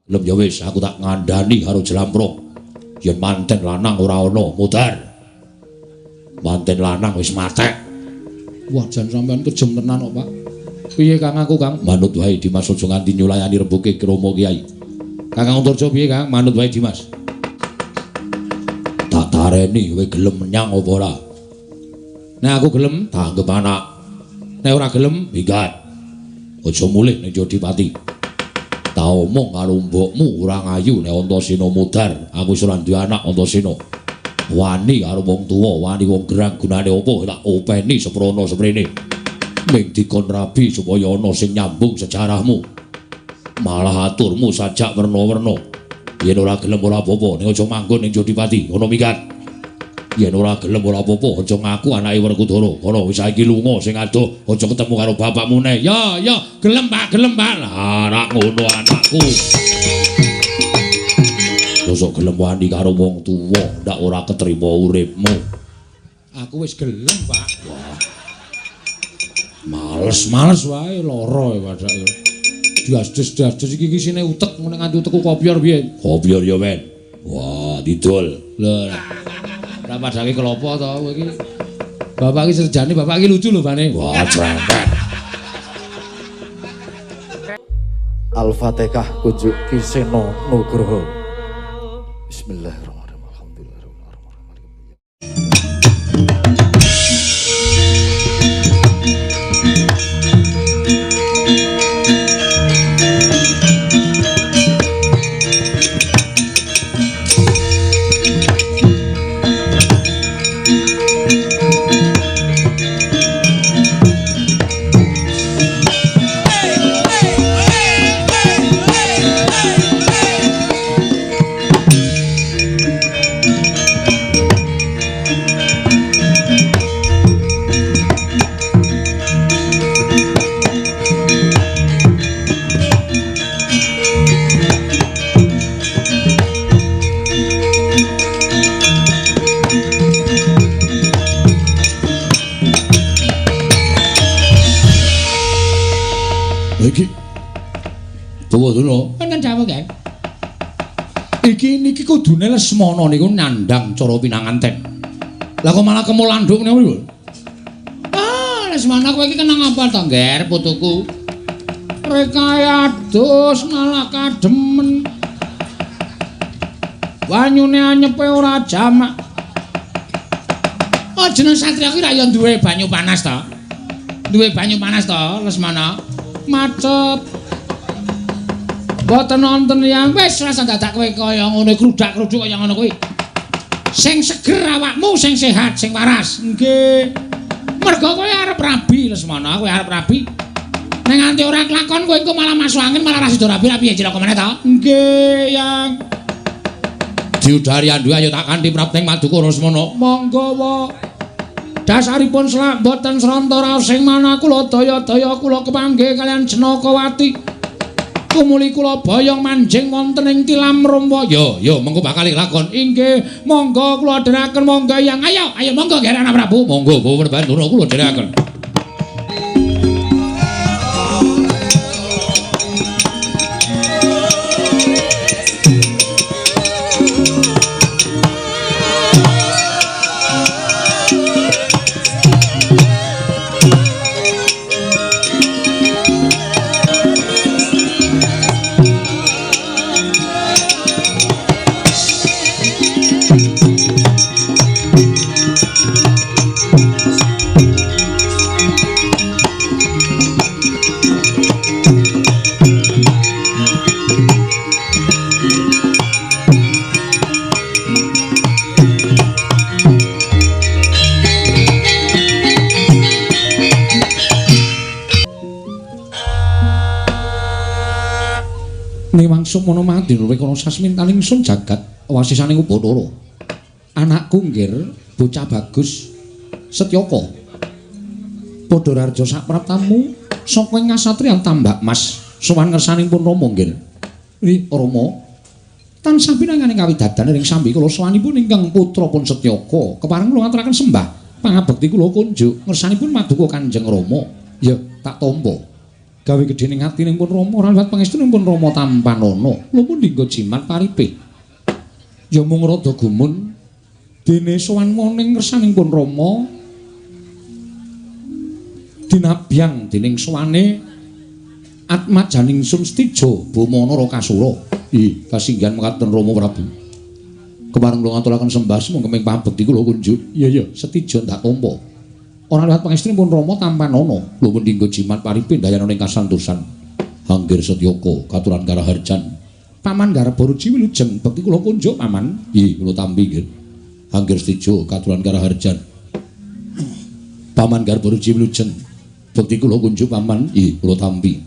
Gelem ya wis, aku tak ngandani karo Jlamprong. Yen manten lanang ora ana mudhar. Manten lanang wis matek. Wah, jan sampean kejem tenan kok, Pak. Piye Kang aku, Kang? Manut wae Dimas aja nganti nyulayani rembuke Rama Kyai. Kakang Antarja piye, Kang? Manut wae Dimas. Tak tareni kowe gelem menyang apa ora? Nek aku gelem, tak anggep anak. Nek ora gelem, minggat. Aja mulih ning Jodipati. Tak omong karo mbokmu ora ngayu nek Antasena mudhar. Aku wis ora duwe anak Antasena. Wani karo wong tuwa, wani wong gerang gunane apa tak openi seprono seprene. Ming dikon rabi supaya ana sing nyambung sejarahmu. Malah aturmu sajak werna-werna. Yen ora gelem ora apa-apa, ning aja manggon ning Jodipati, ngono minggat. Yen ora gelem ora apa-apa, aja ngaku anake Werkudara. Kono wis saiki lunga sing adoh, aja ketemu karo bapakmu neh. Ya, ya, gelem Pak, gelem Pak. Lah, rak ngono anakku. Mosok gelem wani karo wong tuwa, ndak ora ketrima uripmu. Aku wis gelem, Pak. Wah. Males-males wae lara ya padake. Diasdes-diasdes iki isine utek ngene nganti utekku kopyor piye? Kopyor ya, Men. Wah, didol. Lho. Ora padake klopo to kowe iki. Bapak iki serjane, bapak iki lucu lho, Bane. Wah, cerempet. Al-Fatihah kunjuk Ki Seno Nugroho. Bismillahirrahmanirrahim. Alhamdulillahirabbil alamin. Iki tuwa dulu. Wonten dawuh, Kang. Iki niki kudune Lesmana niku nandhang cara pinanganten. Lah kok malah kemulandhuk ngene lho. Ah, Lesmana kowe iki kenang apa to, Ngger, putuku? Rekae adus malah kademen. Banyune anyepe ora jamak. Oh, jeneng satria kuwi ra ya duwe banyu panas to? Duwe banyu panas to, Lesmana? Macet. Mboten wonten yang wis rasa dadak kowe kaya ngono krudak-kruduk kaya ngono kuwi. Sing seger awakmu, sing sehat, sing waras. Nggih. Mergo kowe arep rabi Lesmana, kowe arep rabi. Nek nganti ora kelakon kowe engko malah masuk angin, malah ra sida rabi, rabi ya cilaka meneh to? Nggih, Yang. Diudari andu ayo tak kanthi prapting maduka Lesmana. Monggo wa. Dasaripun selak mboten sranta raos sing manah kula daya-daya kula kepanggih kalian Janakawati. Tumuli kula boyong manjing wonten ing tilam Rama. Yo, yo mengko bakal lakon. Inggih, monggo kula dherekaken monggo Yang. Ayo, ayo monggo Ger Anak Prabu. Monggo Bapak Bandura kula dherekaken. Sukmana madya wekana sasmintaning sun jagat wasisaning Upacara. Anakku nggir bocah bagus Setyaka. Padha rarja sapraptamu saka ing kasatriyan Tambak Mas sowan ngersanipun Rama nggir. Ri Rama tansah pinanganing kawidadan ring sambi kula sowanipun ingkang putra pun Setyaka kepareng kula ngaturaken sembah pangabekti kula kunjuk ngersanipun maduka Kanjeng Rama. Ya tak tampa. Gawe gedhe ning atine pun Rama ora liwat pangestune pun Rama tampanana. Lho pundi nggo jimat paripe. Ya mung rada gumun dene sowan ning ngersaning pun Rama dinabyang dening sowane atmajaning sun Setija Bama Narakasura. Ih, kasinggihan mekaten Rama Prabu. Kepareng kula ngaturaken sembah sumangga ing pabekti kula kunjuk. Iya iya, Setija ndak tampa. Ora liwat pangestune pun Rama tampanana. Lho pundi nggo jimat paripe ndayana ing kasantosan. Anggir Setyaka katuran karaharjan. Paman Garba Ruci wilujeng bekti kula kunjuk paman. Ih, kula tampi nggih. Anggir Setija katuran karaharjan. Paman Garba Ruci wilujeng bekti kula kunjuk paman. Ih, kula tampi.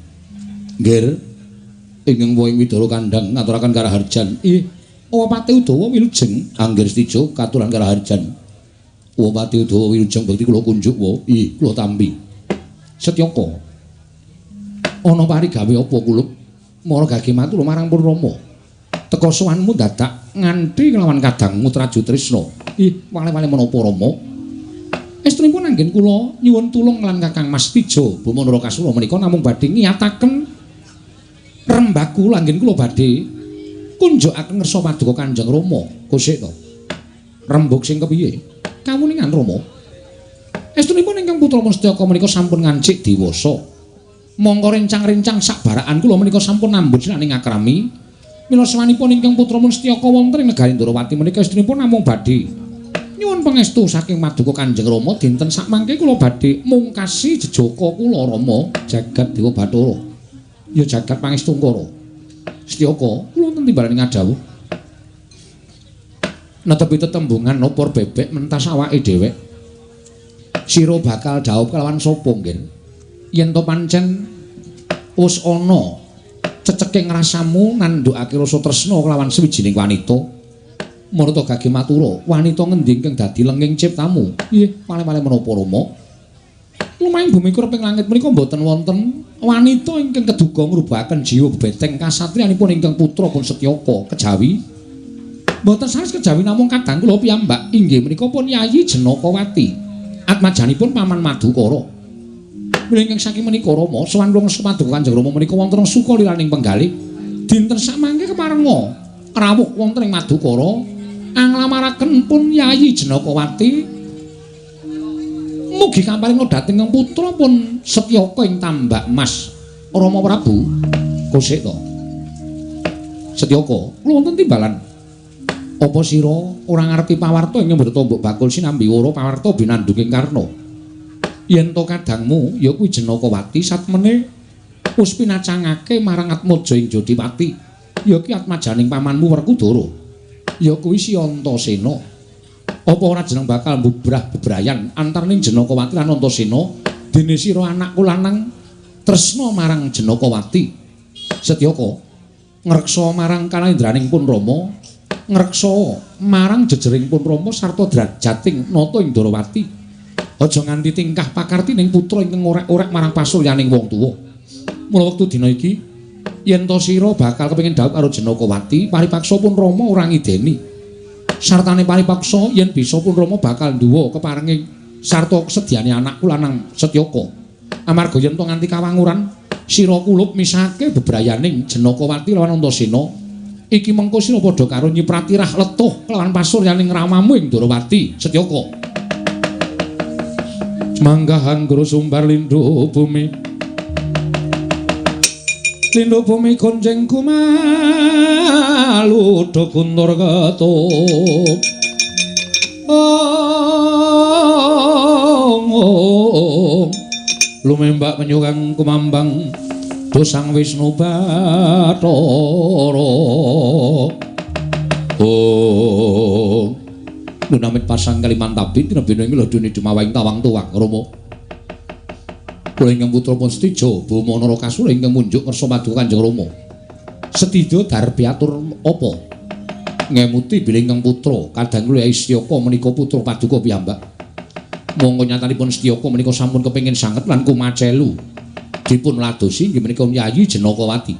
Nggir, ingkang wohing Widara kandhang ngaturaken karaharjan. Ih, Wapati Udawa wilujeng. Anggir Setija katuran karaharjan. Wapati Udawa wilujeng bekti kula kunjuk wa. Ih, kula tampi. Setyaka. Ana parigawe apa kulup? Mara gage matur marang pun Rama. Teka sowanmu dadak nganthi kelawan kadangmu Traju Trisna. Ih, wale-wale menapa Rama? Estunipun anggen kula nyuwun tulung lan Kakang Mas Setija Bama Narakasura menika namung badhe ngiyataken rembag kula anggen kula badhe kunjukaken ngersa paduka Kanjeng Rama. Kosek to. Rembug sing kepiye? Kawuningan Rama. Estunipun ingkang putra Setyaka menika sampun ngancik dewasa. Mongko rencang-rencang sak barakan kula menika sampun nambut sinaning akrami. Mila sawanipun ingkang putra Setyaka wonten ing negari Ndrawati menika estunipun namung badhe nyuwun pangestu saking paduka Kanjeng Rama dinten sakmangke kula badhe mungkasi jejaka kula Rama jagat Dewa Bathara. Ya jagat pangestungkara. Setyaka kula wonten timbalan ngadhawuh. Netepi tetembungan opor bebek mentas awake dhewek. Sira bakal dhaup kelawan sapa nggih? Yen to pancen wis ana ceceking rasamu nandhukake rasa tresna kelawan sawijining wanita. Marta gage matura, wanita ngendi ingkang dadi lenging ciptamu? Nggih, wale-wale menapa Rama? Lumahing bumi kureping langit menika mboten wonten wanita ingkang keduga ngrubahaken jiwa bebeteng kasatriyanipun ingkang putra pun Setyaka kejawi. Mboten sanes kejawi namung kadang kula piyambak inggih menika pun Yayi Jenakawati. Atmajanipun Paman Madukara. Mila ingkang saking menika Rama sowan kula ngersa paduka Kanjeng Rama menika wonten suka liraning penggalih. Dinten samangke keparenga rawuh wonten ing Madukara anglamaraken pun Yayi Jenakawati. Mugi kaparinga dhateng ingkang putra pun Setyaka ing Tambak Mas. Rama Prabu kosek to. Setyaka, kula wonten timbalan. Apa sira ora ngerti pawarta ingkang mbreta mbok bakul sinambi wara pawarta binandunging Karna? Yen to kadangmu ya kuwi Jenakawati satmene wis pinacangake marang Atmaja ing Jodipati. Ya kuwi atmajaning pamanmu Werkudara. Ya kuwi si Antasena. Apa ora jeneng bakal mbubrah bebrayan antaraning Jenakawati lan Antasena dene sira anakku lanang tresna marang Jenakawati. Setyaka ngreksa marang kalaendraning pun Rama, ngreksa marang jejering pun Rama sarta drajating nata ing Ndrawati. Aja nganti tingkah pakartining putra ingkang ngorek-orek marang pasuryaning wong tuwa. Mula wektu dina iki yen to sira bakal kepengin dhaup karo Jenakawati, paripaksa pun Rama ora ngideni. Sartane paripaksa yen bisa pun Rama bakal nduwa keparenge sarta kesedyane anakku lanang Setyaka. Amarga yen to nganti kawanguran sira kulup misake bebrayaning Jenakawati lawan Antasena, iki mengko sira padha karo nyiprati rah letuh kelawan pasuryaning ramamu ing Ndrawati. Setyaka. Manggah anggra sumbar lindhu bumi. Lindhu bumi gonjeng kumalu do guntur ketup. Ong lumembak penyukang kumambang do Sang Wisnu Bathara. Ong lunamit pasang Kalimantabi tinebina ing ladune dumawaing tawang tuwang Rama. Kula ingkang putra pun Setija Bama Narakasura ingkang munjuk ngersa paduka Kanjeng Rama. Setija darbi atur apa? Ngemuti bilih ingkang putra kadang kula Setyaka menika putra paduka piyambak. Monggo nyatanipun Setyaka menika sampun kepengin sanget lan kumacelu. Dipun ladosi inggih menika Yayi Jenakawati.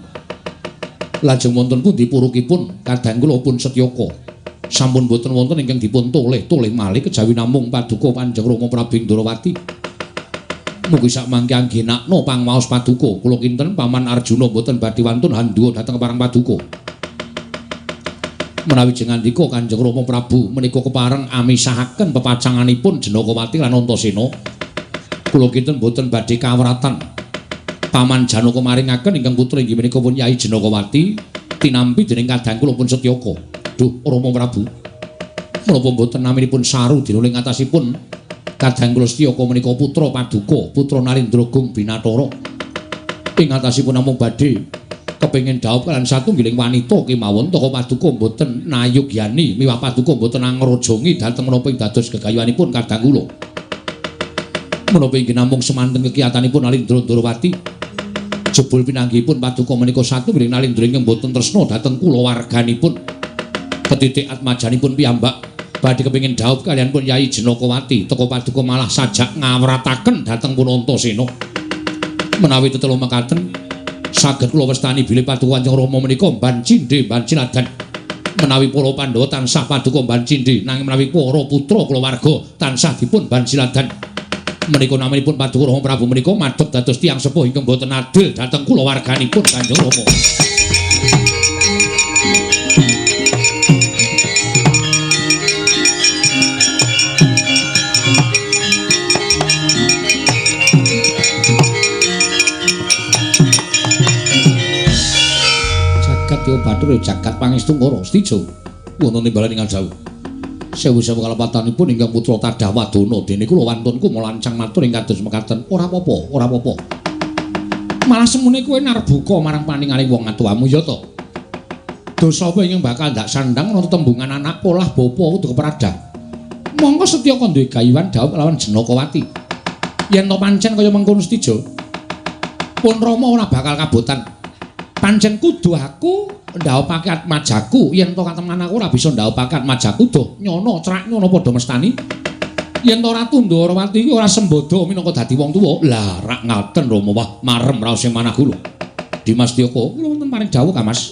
Lajeng wonten pundi purukipun kadang kula pun Setyaka. Sampun boten wonten ingkang dipun toleh-toleh malih kejawi namung paduka Kanjeng Rama Prabu Ndrawati. Mugi sak mangke anggenakno pangwaos paduka. Kula kinten Paman Arjuna mboten badhe wantun handuwa dhateng parang paduka. Menawi jengandika Kanjeng Rama Prabu menika kepareng amisahaken pepacanganipun Janakawati lan Antasena. Kula kinten mboten badhe kawratan. Paman Janaka maringaken ingkang putra inggih menika pun Yai Janakawati tinampi dening kadang kula pun Setyaka. Duh Rama Prabu. Menapa mboten naminipun saru dinuling atasipun kadang kula Setyaka menika putra paduka, putra Narendra Gung Binathara. Ing atasipun namung badhe kepengin dhaup lan satunggiling wanita kemawon toko paduka mboten nayugyani miwah paduka mboten angrajangi dhateng menapa ing dados gegayuhanipun kadang kula. Menapa inggih namung semanten kekiyatanipun Nalindra Ndorowati. Jebul pinanggihipun paduka menika satunggiling Nalindra ingkang mboten tresna dhateng kulawarganipun. Ketitik atmajanipun piyambak badhe kepengin dhaup kaliyan pun Yai Janakawati teko paduka malah sajak ngawrataken dhateng pun Antasena. Menawi tetelo mekaten saged kula wastani bilih paduka Kanjeng Rama menika mban cindhe mban ciladan. Menawi para Pandhawa tansah paduka mban cindhe, nanging menawi para putra kulawarga tansah dipun mban ciladan. Menika naminipun paduka Rama Prabu menika madhep dados tiyang sepuh ingkang boten adil dhateng kulawarganipun Kanjeng Rama. Jagat Bathara jagat pangestu Ngara Setija wonten timbalan ingkang jauh. Sewu-sewu kalepatanipun ingkang putra Tadah Wadana dene kula wantun kumalancang matur ing kados mekaten. Ora apa-apa, ora apa-apa. Malah semune kowe narbuka marang paningaling wong atuwamu ya to. Dosa apa ingkang bakal ndak sandhang ana tetembungan anak polah bapa kudu kepradah. Monggo Setyaka duwe gayuhan dhaup lawan Janakawati. Yen to pancen kaya mengkono Setija, pun Rama ora bakal kabotan. Pancen kudu aku ndhaupake atmajaku, yen to kateman aku ora bisa ndhaupake atmajaku doh nyono crak nyono padha mestani. Yen to Ratu Ndorowati iki ora sembodo minangka dadi wong tuwa. Lah rak ngaten Rama, wah marem raos sing manah kula. Dimas Setyaka kula wonten paring dawuh Kang Mas.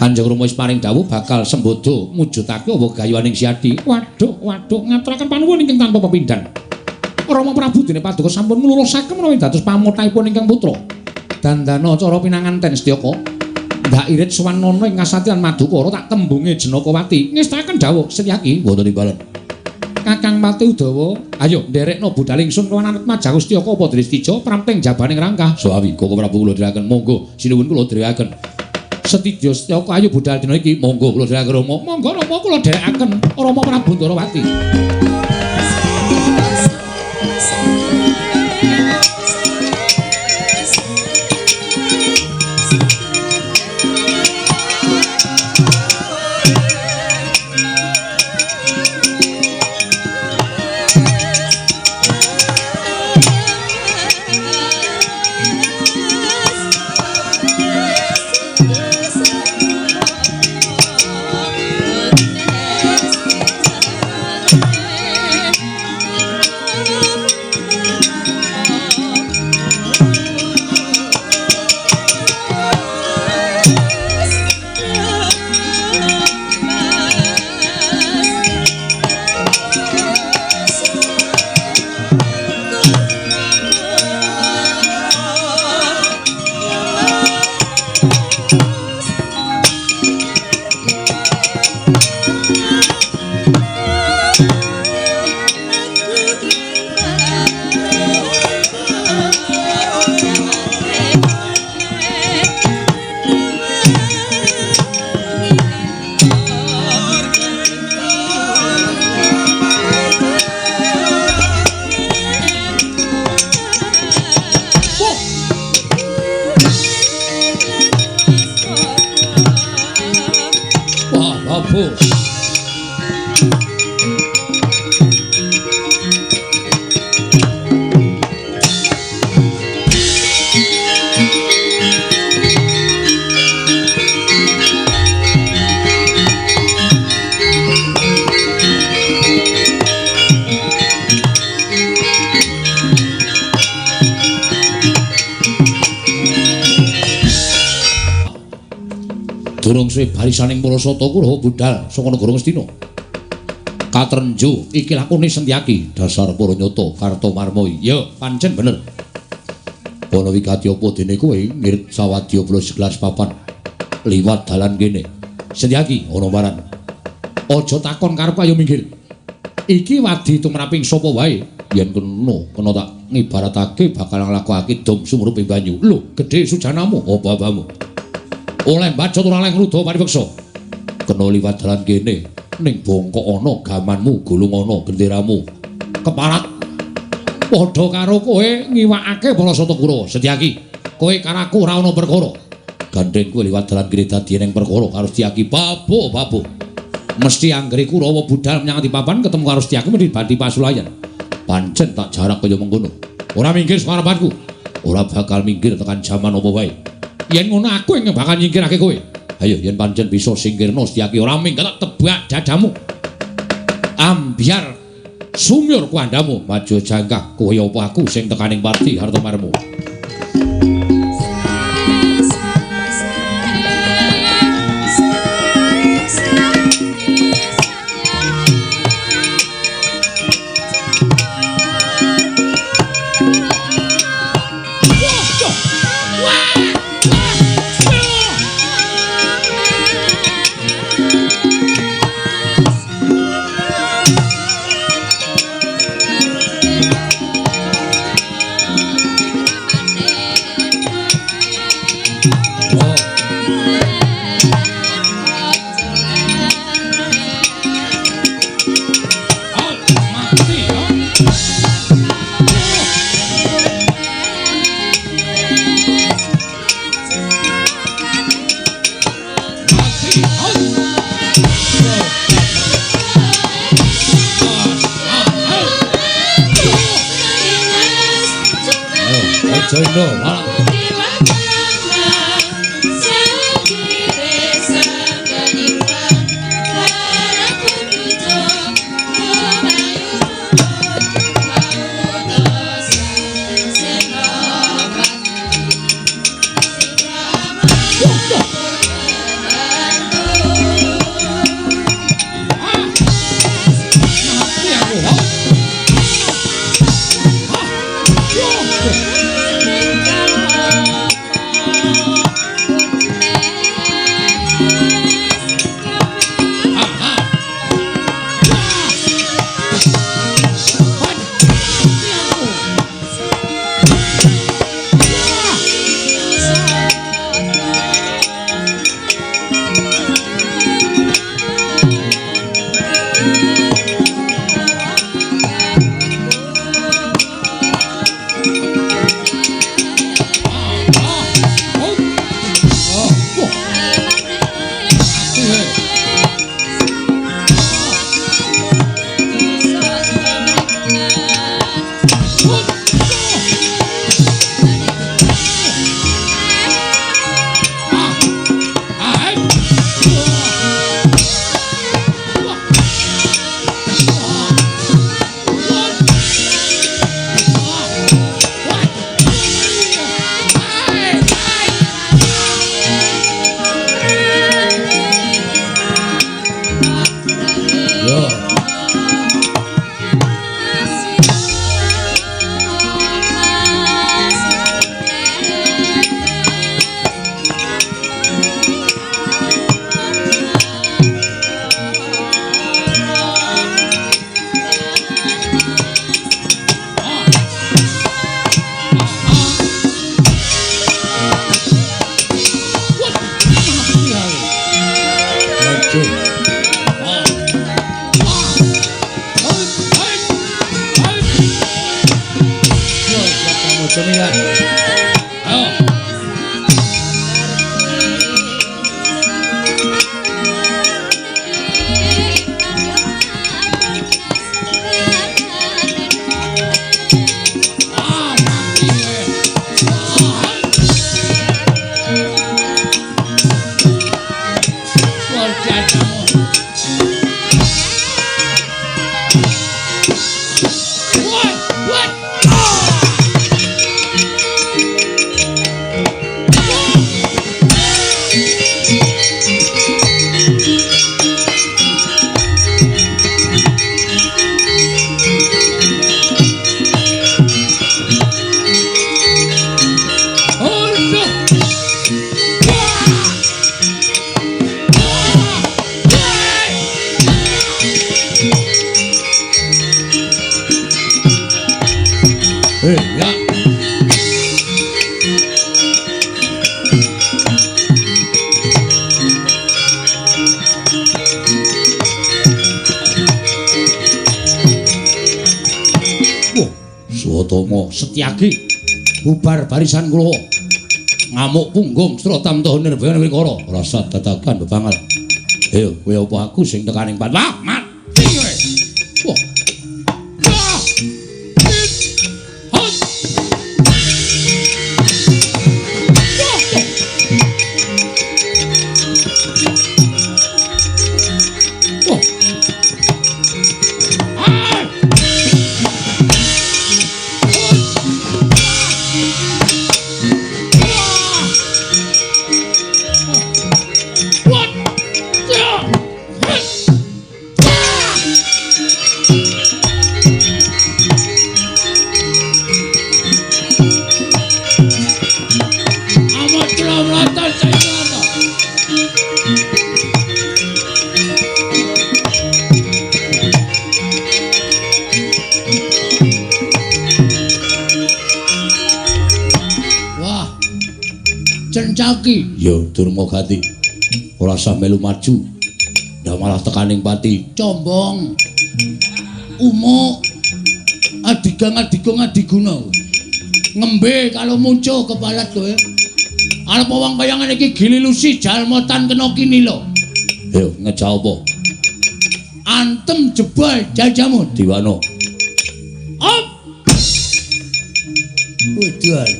Kanjeng Rama wis paring dawuh bakal sembodo mujudake apa gayuhaning Siadi. Waduh waduh ngaturaken panuwun ingkang tanpa pepindhan. Rama Prabu dene paduka sampun nglulusaken menawi dados pamothahipun ingkang putra. Dandana cara pinanganten Setyaka. Ndak irit sowan nono ing kasatyan Madukara tak tembunge Janakawati. Ngestaken dawuh Setyaki wonten imbalan. Kakang Pati Udawa, ayo nderekno budal ingsun lawan Atmajaku Setyaka apa dene Setija pramping jabaning rangkah. Sawi Koko Prabu kula dherekaken monggo sinuwun kula dherekaken. Setija Setyaka ayo budal dina iki monggo kula dherekaken Rama. Monggo Rama kula dherekaken Rama Prabu Ndorowati. Durung suwe barisaning para sata Kurawa budhal saka negara Ngastina. Katrenjo iki lakone Sentyaki dasar para nyata Kartomarma. Ya, pancen bener. Ana wigati apa dene kowe ngirit sawadya plus gelas papan liwat dalan kene. Sentyaki ana waran. Aja takon karepku ayo minggir. Iki wadi tumraping sapa wae yen kena tak ngibaratake bakal nglakokake dom sumruping banyu. Lho, gedhe sujanamu apa abamu? Oleh bacot ora oleh ngruda paripeksa. Kena liwat dalan kene ning bongkok ana gamanmu, gulung ana genderamu. Keparat. Padha karo kowe ngiwakake para Sata Kurawa. Setyaki, kowe karo aku ora ana perkara. Gandeng kowe liwat dalan kene dadi eneng perkara karo Setyaki. Babu, babu. Mesti anggere Kurawa budal menyang papan ketemu karo Setyaki mesti badhi pasulayan. Pancen tak jarak kaya mengkono. Ora minggir sakarepanku. Ora bakal minggir tekan jaman apa wae. Yen ngono aku ing bakal nyingkirake kowe. Ayo yen pancen bisa singkirno Setyaki ora minggir tak tebak dadamu. Ambyar sumyur kuandamu maju jangkah kowe apa aku sing tekaning parti Hartomarmo. Satama Setyaki bubar barisan kula. Ngamuk punggung Sratamta Nirbaya Wikara rasa dadakan bebangal. Ayo kowe apa aku sing tekaning pat. Wah, mati kowe. Wah. Cencaki ya Durmagati ora usah melu maju ndak malah tekaning pati combong umuk adigang adigung adiguna ngembe kalau muncul kepalat kowe arep wong kaya ngene iki gililusi jalma tan kena kinila ayo ngejak apa antem jebol jajamu diwana op wedal.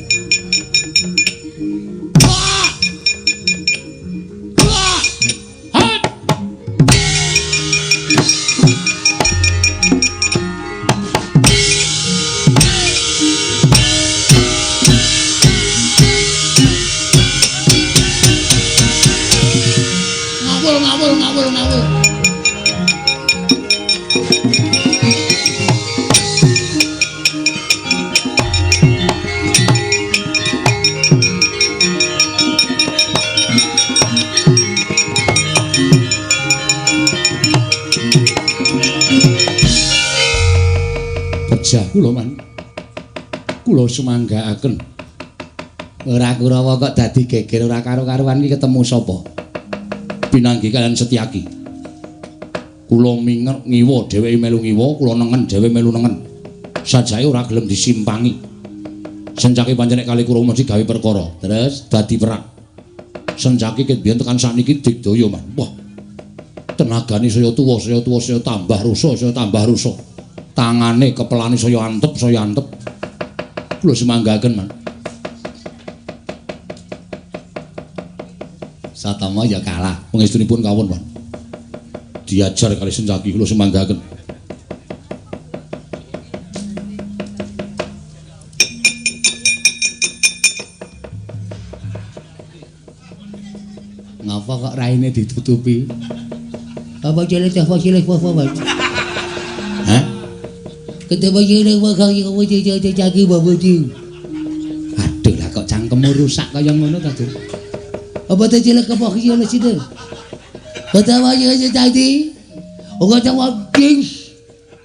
Ngawur. Pejah kula man. Kula sumanggaaken. Ora Kurawa kok dadi geger ora karo-karuan iki ketemu sapa? Pinanggi kalian Setyaki. Kula minger ngiwa dheweke melu ngiwa, kula nengen dheweke melu nengen. Sajake ora gelem disimpangi. Sencaki pancen nek kali Kurawa mesti gawe perkara. Terus dadi perang. Sencaki ket biyen tekan sakniki digdaya man. Wah. Tenagane saya tuwa, saya tuwa, saya tambah rusa, saya tambah rusa. Tangane kepelane saya antep, saya antep. Kula sumanggaken man. Satama ya kalah. Pangestunipun kawon, Pan. Diajar kali Sencaki kula sumanggaken. Ngapa kok raine ditutupi? Apa cilik apa cilik apa? Hah? Ketemu cilik kok caki babuji. Aduh lah kok cangkemmu rusak kaya ngono ta, Dur? Apa te cilik apa cilik situ? Ketawa aja tadi. Oga tawa ding.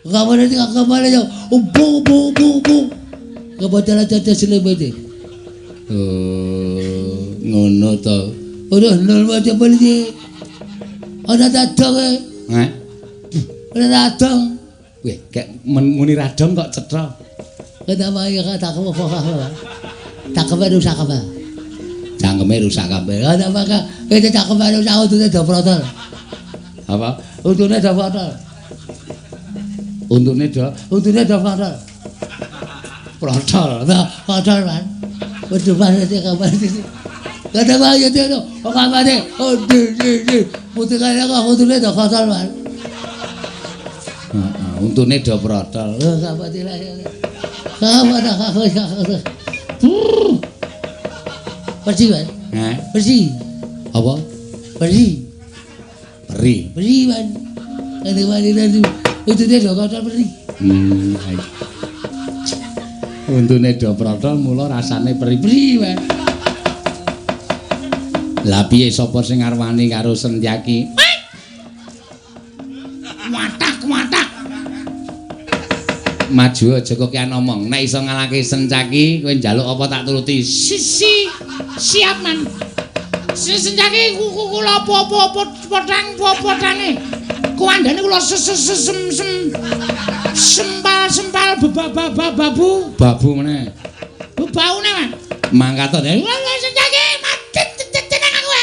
Kabar itu kabar itu. Bu bu bu bu. Kebetulan tadi selebete. Oh, ngono to. Udah nol baca beli. Ada dadong. Heh. Ada dadong. Weh, kek muni radong kok cetha. Ketawa ya kata aku apa. Tak rusak apa. Cangkeme rusak kabeh. Ada apa itu cangkeme rusak untune do protol. Apa? Untune do protol. Untune do, untune do protol. Protol. Nah, protol man. Waduh banget ya kabar itu. Kata bahaya dia tu. Oh kabar dia. Oh di di di. Putih kaya kok untune do protol man. Heeh, untune do protol. Oh kabar dia lah. Kabar dah kabar kabar. Bersih man. Heh. Bersih. Apa? Bersih. Peri. Bersih man. Ada mana nanti. Untune do protol peri. Untune do protol mula rasane peri-peri man. Lah piye sapa sing ngarwani karo Setyaki? Watak watak. Maju aja kok kian omong. Nek iso ngalahke Sencaki kowe njaluk apa tak turuti. Sisi. Siap man. Sencaki kula apa-apa potang potange. Kuandane kula sem sem sem. Sempal-sempal babu. Babu meneh. Baune, Mas. Mangkat to. Wah, Sencaki mati tenang aku.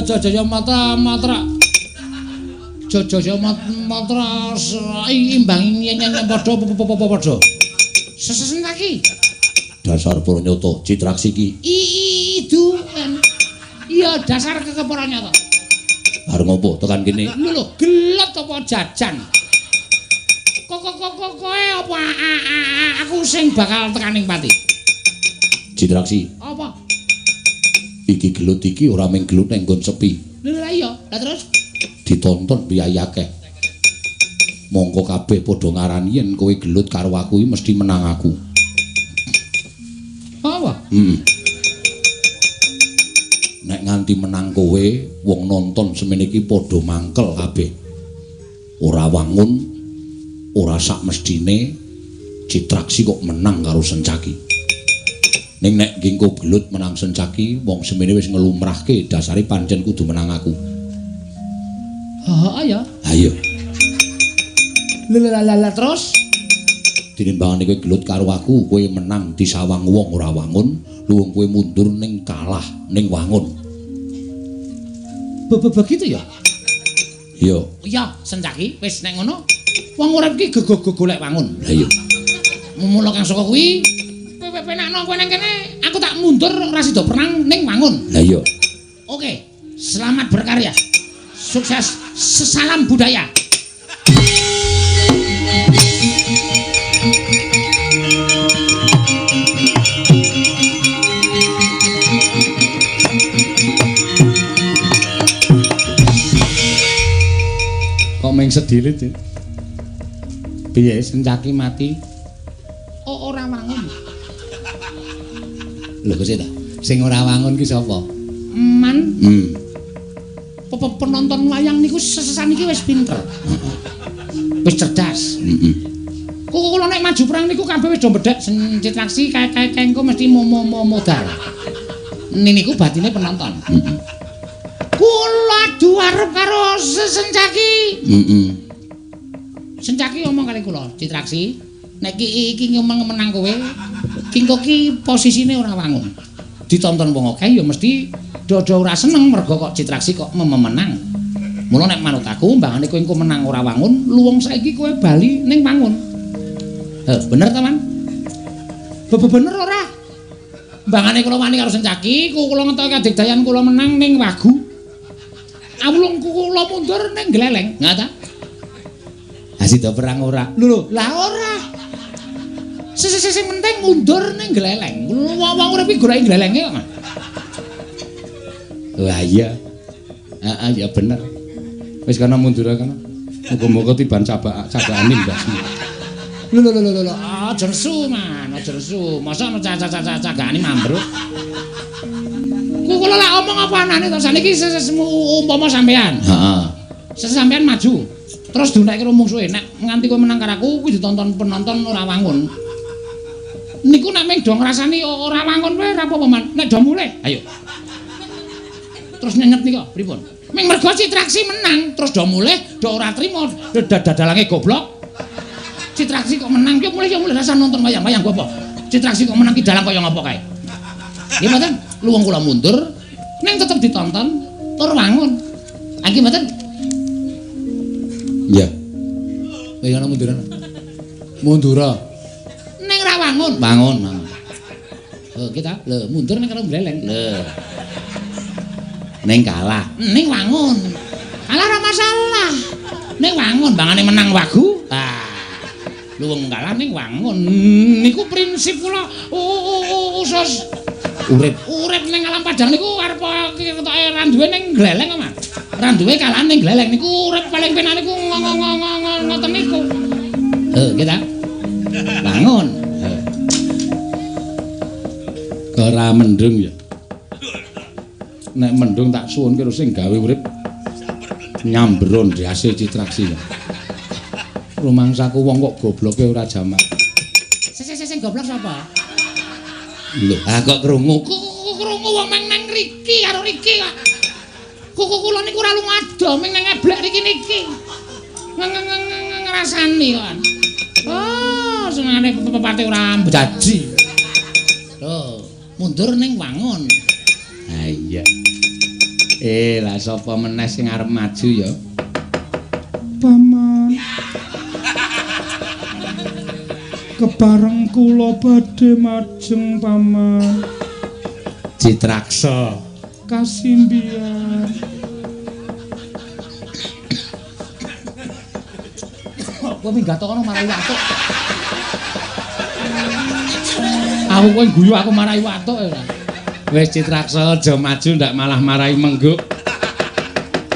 Jaya matra matra jaya matra imbang yen padha padha Sencaki dasar Puranyata Citraksi iki idu iya dasar kepuranyata arep ngopo tekan kene lho lho gelet apa jajan kok kowe apa aku sing bakal tekan ing pati Citraksi apa iki gelut iki ora mung gelut nang nggon sepi. Lha iya, lah terus ditonton piyayi akeh. Mongko kabeh padha ngarani yen kowe gelut karo aku iki mesti menang aku. Apa? Heeh. Nek nganti menang kowe, wong nonton semene iki padha mangkel kabeh. Ora wangun, ora sak mestine Citraksi kok menang karo Sencaki. Ning nek ngko gelut menang Sencaki, wong semene wis ngelumrahke dasare pancen kudu menang aku. Heeh ya. Ha iya. Lha lha terus tinimbangane kowe gelut karo aku, kowe menang disawang wong ora wangun, luwung kowe mundur ning kalah ning wangun. Begitu ya? Iya. Iya, Sencaki wis nek ngono wong urip ki golek wangun. Lah iya. Mula kang saka kuwi penakno kowe nang kene, aku tak mundur ora sida perang ning wangun. Lah iya. Oke, selamat berkarya. Sukses, sesalam budaya. Kok meng sedilit ya? Piye Sencaki mati? Oh, ora wangun. Lho kok ta? Sing ora wangun ki sapa? Man. Penonton wayang niku sesesan iki wis pinter. Wis cerdas. Heeh. Kok kula nek maju perang niku kabeh wis do bedhek Citraksi kae-kae engko mesti modal. Niku batine penonton. Heeh. Kula adu arep karo Sencaki. Heeh. Sencaki omong kali kula, Citraksi, nek iki ngomong menang kowe, kingko ki posisine ora wangun. Ditonton wong akeh ya mesti do-do ora seneng mergo kok Citraksi kok memenang. Mula nek manut aku mbangane kowe engko menang ora wangun, luwung saiki kowe bali ning wangun. Heh, bener ta, Man? Bener ora? Mbangane kula wani karo Sencaki, kula ngetoke kadigdayan kula menang ning wagu. Awulung kula mundur ning gleleng. Nga ta? Ha sida perang ora? Lho lho, lah ora. Sing penting mundur ning gleleng. Wong urip iki goleki glelenge kok, Mas. Wah iya. Heeh, ya bener. Wis kana mundur kana. Muga-muga tiban cabakane mbasmu. Lho lho lho lho, aja nesu, Man, aja nesu. Mosok cacah-cacah-cacahane mambruk. Ku kula lak omong apa anane to saniki umpama sampean. Heeh. Sesampean maju. Terus diunekke karo mungsuhe. Nek nganti kowe menang karo aku, kuwi ditonton penonton ora wangun. Niku nek mung do ngrasani ora wangun kowe ora apa-apa, Man. Nek do mulih, ayo. Terus nyenyet nika, pripun? Ming mergo Citraksi menang, terus do mulih, do ora trima, dadalange goblok. Citraksi kok menang, yo mulih rasa nonton wayang-wayang apa? Citraksi kok menang ki dalang kaya ngapa kae? Nggih mboten, luwung kula mundur, ning tetep ditonton, tur wangun. Ha nggih mboten? Iya. Wis ana munduran. Mundura. Ning ra wangun. Wangun, wangun. Oh, kita lho mundur ning karo mleleng. Lho. Ning kalah. Ning wangun. Kalah ora masalah. Ning wangun bangane menang wagu. Ah. Luwung kalah ning wangun. Niku prinsip kula usus urip. Urip ning alam padang niku arep ketoke ra duwe ning gleleng kok, Mas. Ra duwe kalah ning gleleng niku urip paling penak niku ngoten niku. Heh, kita. Bangun. Ora mendung ya. Nek mendung tak suwunke sing gawe urip Nyambron ndase Citraksi. Rumangsaku wong kok gobloke ora jamak. Sing goblok sapa? Lho, ah kok krungu? Krungu wong meng nang riki karo riki kok. Kuku kula niku ora lunga ado meng nang eblek riki niki. Ngrasani kok. Oh, senengane pepate ora mjaji. Lho, mundur ning wangun. Ha iya. Lah sapa meneh sing arep maju ya? Paman. Kepareng kula badhe majeng, Paman. Citraksa. Kasimbian. Kowe minggat kono marai watuk. Aku kowe guyu aku marai watuk ora. Wis Citraksa aja maju ndak malah marai mengguk.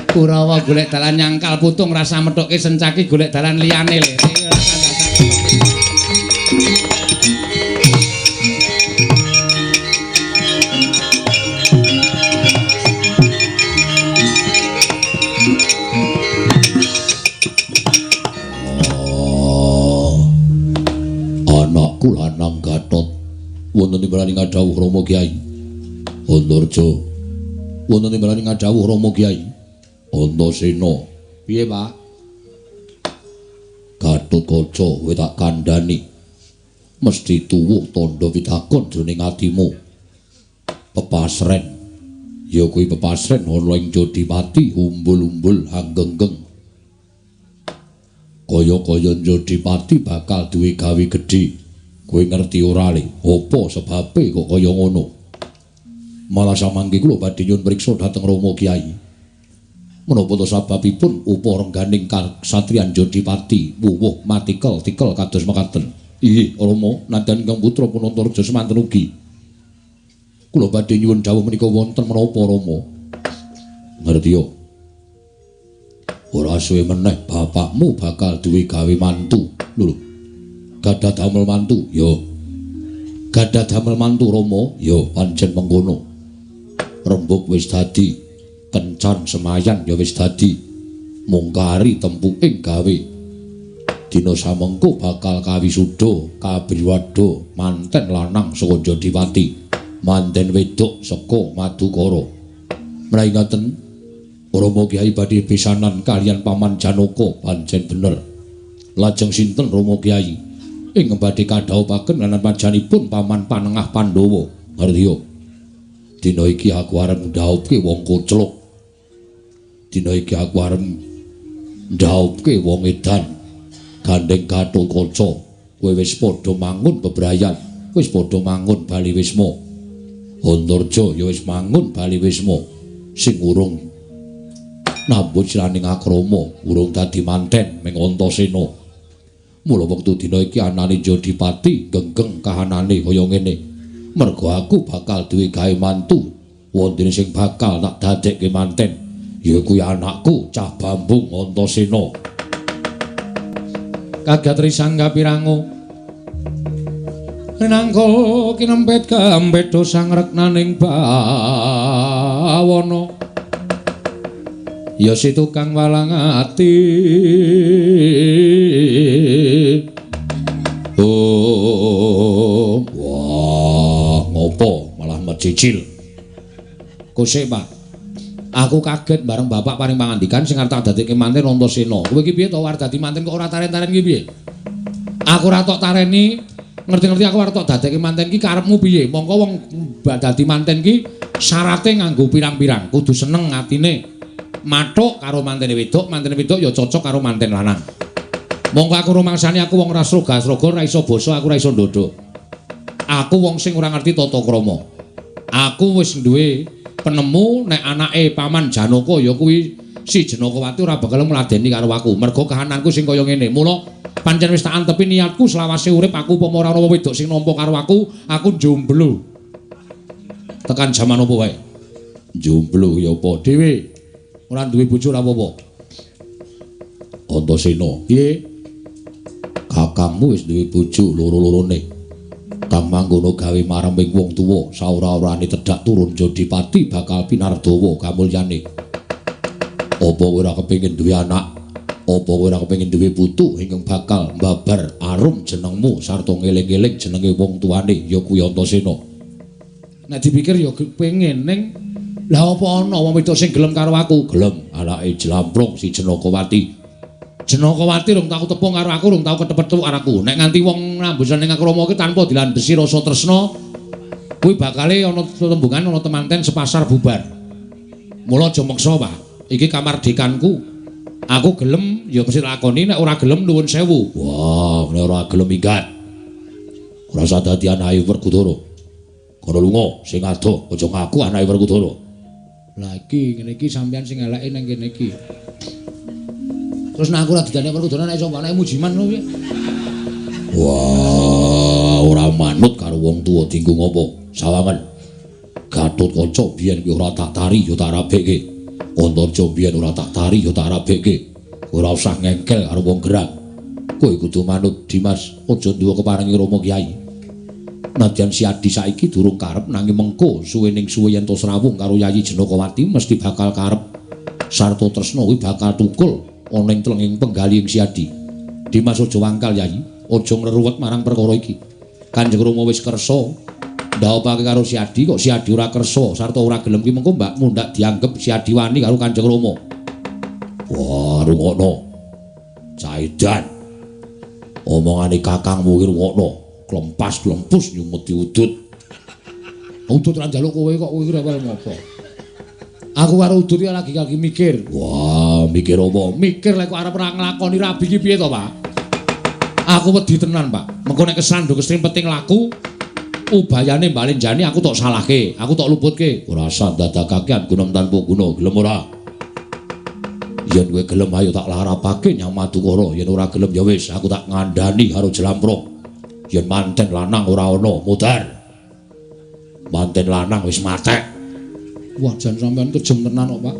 Kurawa golek dalan nyangkal putung rasa methuke sencaki golek dalan liyane le. Oh, anakku lanang Gatot wonten timbalane ngadhawuh Rama Kyai Antarja. Wonten timbalane ngadhawuh Rama Kyai Antasena. Piye, Pak? Gatotkaca kowe tak kandhani. Mesti tuwuh tandha pitakon jroning atimu. Pepasren. Ya kuwi pepasren ana ing Jodipati umbul-umbul anggenggeng. Kaya-kaya Jodipati bakal duwe gawe gedhe. Kowe ngerti ora le? Apa sebabe kok kaya ngono? Malah samangke kula badhe nyuwun priksa dhateng Rama Kyai. Menapa to sababipun upa rengganing kasatriyan Jodipati wuwuh matikel-tikel kados mekaten? Inggih, Rama, nadyan ingkang putra Punantarja semanten ugi. Kula badhe nyuwun dawuh menika wonten menapa Rama? Ngerti yo. Ora suwe meneh bapakmu bakal duwe gawe mantu. Lho. Gadah damel mantu? Yo. Gadah damel mantu Rama? Yo, pancen mengkono. Rembug wis dadi, kencan semayan ya wis dadi. Mung kari tempuking gawe. Dina samengko bakal kawisuda kabriwada manten lanang saka Jodipati, manten wedok saka Madukara. Menawi ngaten, Rama Kyai badhe pisanan kaliyan Paman Janaka pancen bener. Lajeng sinten Rama Kyai ing badhe kadhawuhaken lan pajanipun Paman Panengah Pandhawa? Ngerti yo. Dina iki aku arep ndhaupke wong koclok. Dina iki aku arep ndhaupke wong edan. Gandeng Gatotkaca, kowe wis padha mangun bebrayan, wis padha mangun bali wisma. Antarja ya wis mangun bali wisma. Sing urung nambut siraning akrama, urung dadi manten ming Antasena. Mula wektu dina iki anane Jodipati genggeng kahanane kaya ngene. Mergo aku bakal duwe gawe mantu, wondene sing bakal tak dadekke manten ya kuwi anakku Cah Bambung Antasena. Kagat risang kapirango rinangka kinempet gambet sang reknaning bawana ya si tukang walang ati. Oh, wah, ngopo malah mecicil. Kosek, Pak. Aku kaget bareng bapak paring pangandikan sing arep tak dadekke manten Antasena. Kowe iki piye to arep dadi manten kok ora taren-taren iki piye? Aku ora tok tareni, ngerti-ngerti aku arep tok dadekke manten iki karepmu piye? Mongko wong dadi manten iki syarate nganggo pirang-pirang, kudu seneng atine. Mathuk karo mantene wedok, mantene wedok ya cocok karo manten lanang. Mongko aku rumangsani aku wong ora sroga-sroga, ora iso basa, aku ora iso ndodho. Aku wong sing ora ngerti tata krama. Aku wis duwe penemu nek anake Paman Janaka ya kuwi si Janakawati ora bakal ngladeni karo aku. Mergo kahananku sing kaya ngene. Mula pancen wis tak antepi niatku selawase urip aku upama ora ana wedok sing nampa karo aku, aku jomblo. Tekan jaman apa wae? Jomblo ya apa dhewe? Ora duwe bojo ora apa-apa. Antasena, piye? Kakangmu wis duwe bojo loro-lorone. Kang mangkono gawe mareming wong tuwa, saora-orane tedhak turun Jodipati bakal pinardawa kamulyane. Apa kowe ora kepengin duwe anak? Apa kowe ora kepengin duwe putu ingkang bakal mbabar arum jenengmu sarta ngeling-eling jenenge wong tuane ya kuwi Antasena. Nek dipikir ya pengen ning lah apa ana wong wedok sing gelem karo aku? Gelem, anake Jlamprong si Janakawati. Janakawati rung tau tepung karo aku, rung tau ketepet-tepuk karo aku. Nek nganti wong nambusan ning akrama iki tanpa dilandhesi rasa tresna, kuwi bakale ana tembungan ana temanten sepasar bubar. Mula aja meksa, Pak. Iki kamardikanku. Aku gelem ya mesti lakoni, nek ora gelem nuwun sewu. Wah, nek ora gelem minggat. Ora usah dadi anake Werkudara. Kono lunga sing adoh, aja ngaku anake Werkudara. Lah iki ngene iki sampean sing eleke ning kene iki. Terus nek aku ora didane Werkudara nek iso anake Mujiman lho piye? Wah, ora manut karo wong tuwa dinggo ngopo? Sawangen. Gatotkaca biyen kuwi ora tak tari ya tak rabekke. Antarja biyen ora tak tari ya tak rabekke. Ora usah ngengkel karo wong gerang. Kowe kudu manut Dimas, aja nduwe keparengi Rama Kyai. Nadyan si Adi saiki durung karep nanging mengko suwe ning suwe yen to srawung karo Yayi Janakawati mesti bakal karep. Sarta tresna kuwi bakal tukul ana ing tlenging penggalihing si Adi. Dimas aja wangkal Yayi, aja ngreruwet marang perkara iki. Kanjeng Rama wis kersa ndhaopake karo si Adi, kok si Adi ora kersa sarta ora gelem ki mengko mbak mundhak dianggep si Adi wani karo Kanjeng Rama. Wah, rungokno. Caidan. Omongane kakangmu ki rungokno. Klempas-klempus nyumeti udut. Udut ora njaluk kowe kok kowe rewel ngopo? Aku karo udut iki lagi mikir. Wah, mikir apa? Mikir lek kok arep ora nglakoni rabi ki piye to, Pak? Aku wedi tenan, Pak. Mengko nek kesandung kesrimpet laku ubayane mbalenjane aku tok salahke, aku tok luputke. Ora usah dadakake gunem tanpa guna, gelem ora? Yen kowe gelem ayo tak larapake nyang Madukara, yen ora gelem ya wis aku tak ngandani karo Jlamprong. Yen manten lanang ora ana, mudhar. Manten lanang wis matek. Wah, jan sampean kejem tenan kok, Pak.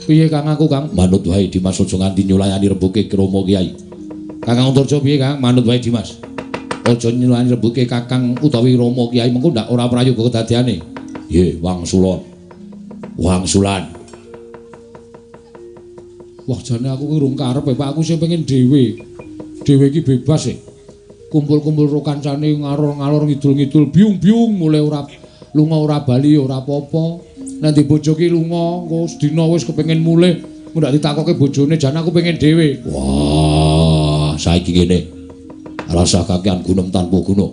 Piye Kang aku, Kang? Manut wae Dimas, aja nganti nyulayani rembuke Rama Kyai. Kakang Antarja piye, Kang? Manut wae Dimas. Aja nyulayani rembuke Kakang utawi Rama Kyai mengko ndak ora prayoga kedadeane. Nggih, wangsulon. Wangsulan. Wah, jane aku ki urung karep, Pak. Aku sing pengen dhewe. Dhewe iki bebas e. Kumpul-kumpul karo kancane ngalor-ngalor ngidul-ngidul biung-biung mulai ora lunga ora bali ora apa-apa. Nek di bojo ki lunga engko sedina wis kepengin mulih, ndak ditakoke bojone jan aku pengen dhewe. Wah, saiki ngene. Rasa kakean gunem tanpa guna.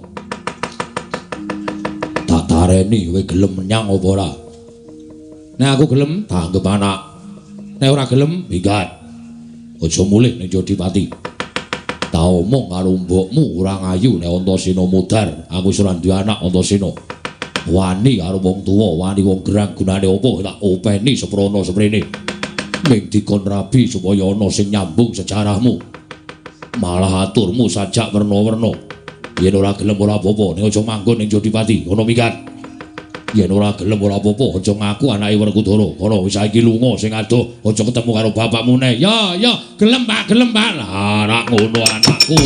Tak tareni kowe gelem menyang apa ora? Nek aku gelem, tak anggep anak. Nek ora gelem, minggat. Aja mulih ning Jodipati. Tak omong karo mbokmu ora ngayu nek Antasena mudhar. Aku wis ora duwe anak Antasena. Wani karo wong tuwa, wani wong gerang gunane apa tak openi seprono seprene. Ming dikon rabi supaya ana sing nyambung sejarahmu. Malah aturmu sajak werna-werna. Yen ora gelem ora apa-apa, ning aja manggon ning Jodipati, ngono minggat. Yen ora gelem ora apa-apa, aja ngaku anake Werkudara. Kono wis saiki lunga sing adoh, aja ketemu karo bapakmu neh. Ya, ya, gelem Pak, gelem Pak. Lah, rak ngono anakku.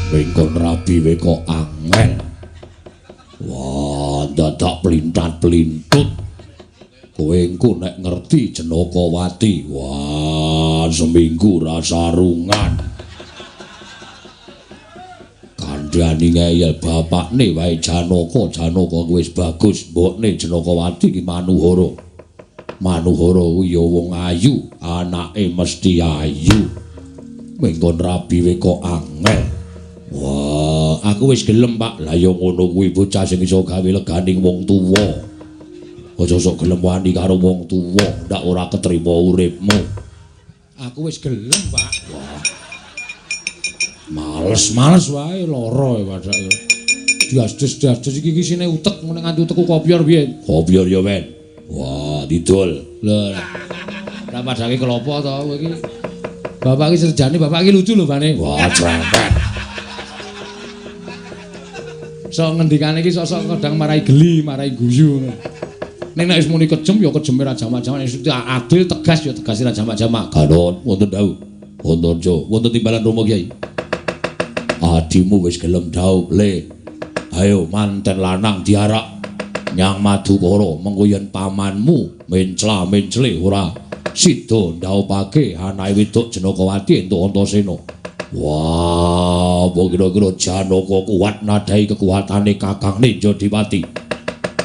Mengkon rabi we kok angel. Wah, dadak plintat-plintut. Kowe engko nek ngerti Janakawati, wah, seminggu ra sarungan. Kandhani ngeyel bapakne wae Janaka, Janaka kuwi wis bagus, mbokne Janakawati ki Manuhara. Manuhara kuwi ya wong ayu, anake mesti ayu. Mengkon rabi we kok angel. Wah, aku wis gelem, Pak. Lah ya ngono kuwi bocah sing iso gawe leganing wong tuwa. Aja sok gelem wani karo wong tuwa, ndak ora ketrima uripmu. Aku wis gelem, Pak. Wah. Males-males wae lara e padake. Diasdes-diasdes iki isine utek ngene nganti utekku kopyor piye? Kopyor ya, Men. Wah, didol. Lho. Ora padake klopo to kowe iki. Bapak iki serjane, bapak iki lucu lho, Bane. Wah, cempet. Sok ngendikane iki sok-sok kadang marai geli, marai guyu ngono. Ning nek wis muni kejem ya kejeme ra jamak-jamak, nek adil tegas ya tegas ra jamak-jamak. Gatot wonten dawuh. Wonten jo, wonten timbalan Rama Kyai. Adimu wis gelem dhaup le. Ayo manten lanang diarak nyang Madukara, mengko yen pamanmu mencla-mencle ora sida ndhaupake anake wedok Janakawati entuk Antasena. Wah, apa kira-kira Janaka kuat nadhahi kekuatane Kakang Ninjadipati.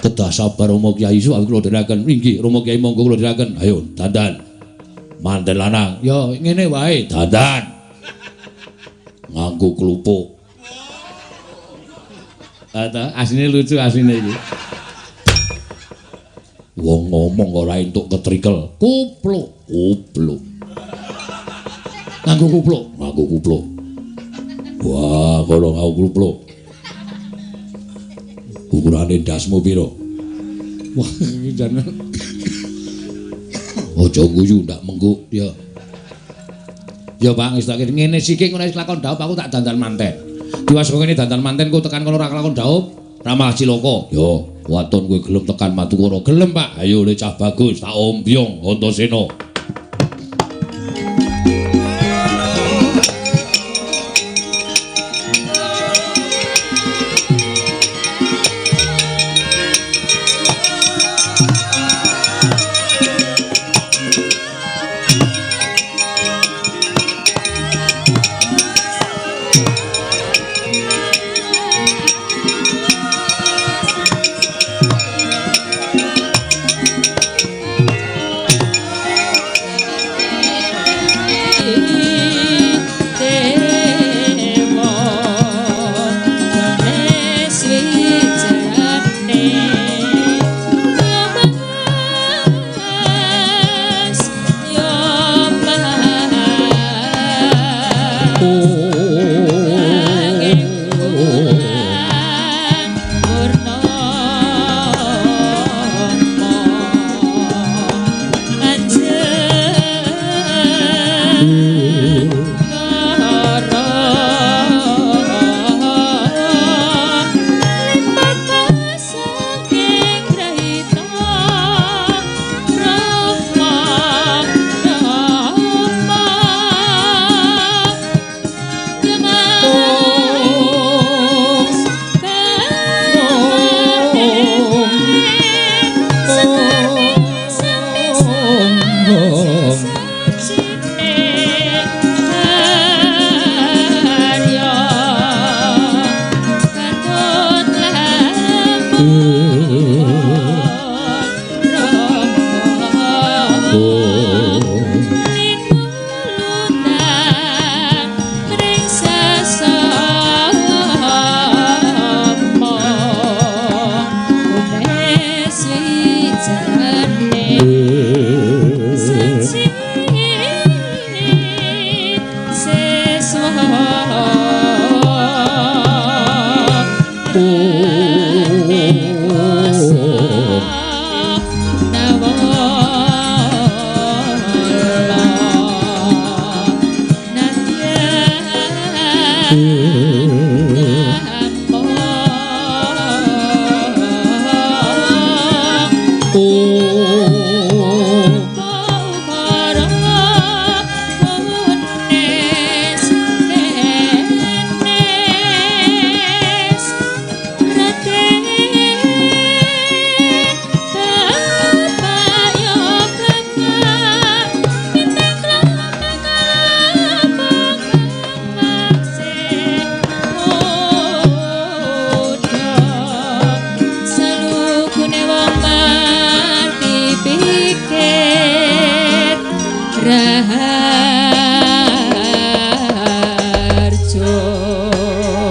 Kedah sabar Rama Kyai, suwun kula dherekaken. Inggih Rama Kyai, monggo kula dherekaken. Ayo dandan. Manten lanang, ya ngene wae dandan. Nganggo klupuk. Ta asline lucu asline iki. Wong ngomong ora entuk ketrikel. Kupluk, kupluk. Nganggo kupluk, nganggo kupluk. Wah, kono nganggo kupluk. Ukurane ndasmu pira? Wah, iki jane. Aja guyu ndak mengguk ya. Ya Pak, wis tak ngene siki ngono wis lakon dhaup aku tak dandan manten. Diwas kok ngene dandan manten ku tekan kono ora lakon dhaup, ra malah cilaka. Yo, waton kowe gelem tekan Madukara. Gelem, Pak. Ayo le cah bagus, tak ombyong Antasena.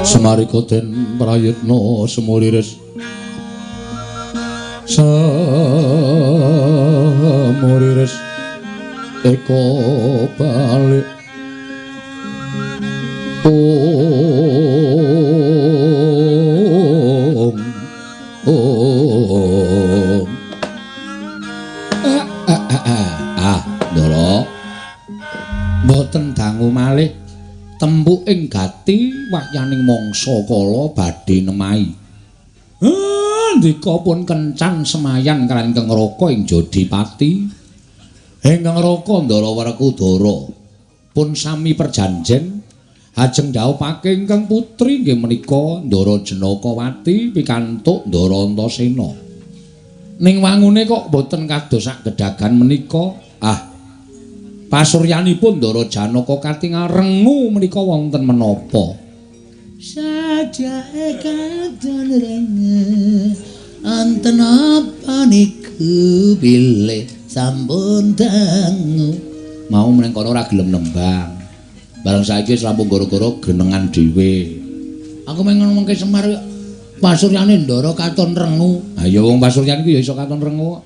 Semarika den prayitna semuliris semuliris eka balik om om Ndara mboten dangu malih tempuking gati wahyaning mangsa kala badhe nemahi. Ndika pun kencan semayan kaliyan Kang Raka ing Jodipati. Ingkang Raka Ndara Werkudara pun sami perjanjen Ajeng dhaupake ingkang putri nggih menika Ndara Janakawati pikantuk Ndara Antasena. Ning wangune kok boten kados sak gedagan menika. Ah. Pasuryanipun Ndara Janaka katingal rengu menika wonten menapa? Sajake katon rengu wonten apa niku bilih sampun dangu. Mau meneng kono ora gelem nembang. Bareng saiki wis rampung gara-gara genengan dhewe. Aku meng ngomongke Semar pasuryane Ndara katon rengu. Ha ya wong pasuryan iku ya iso katon rengu kok.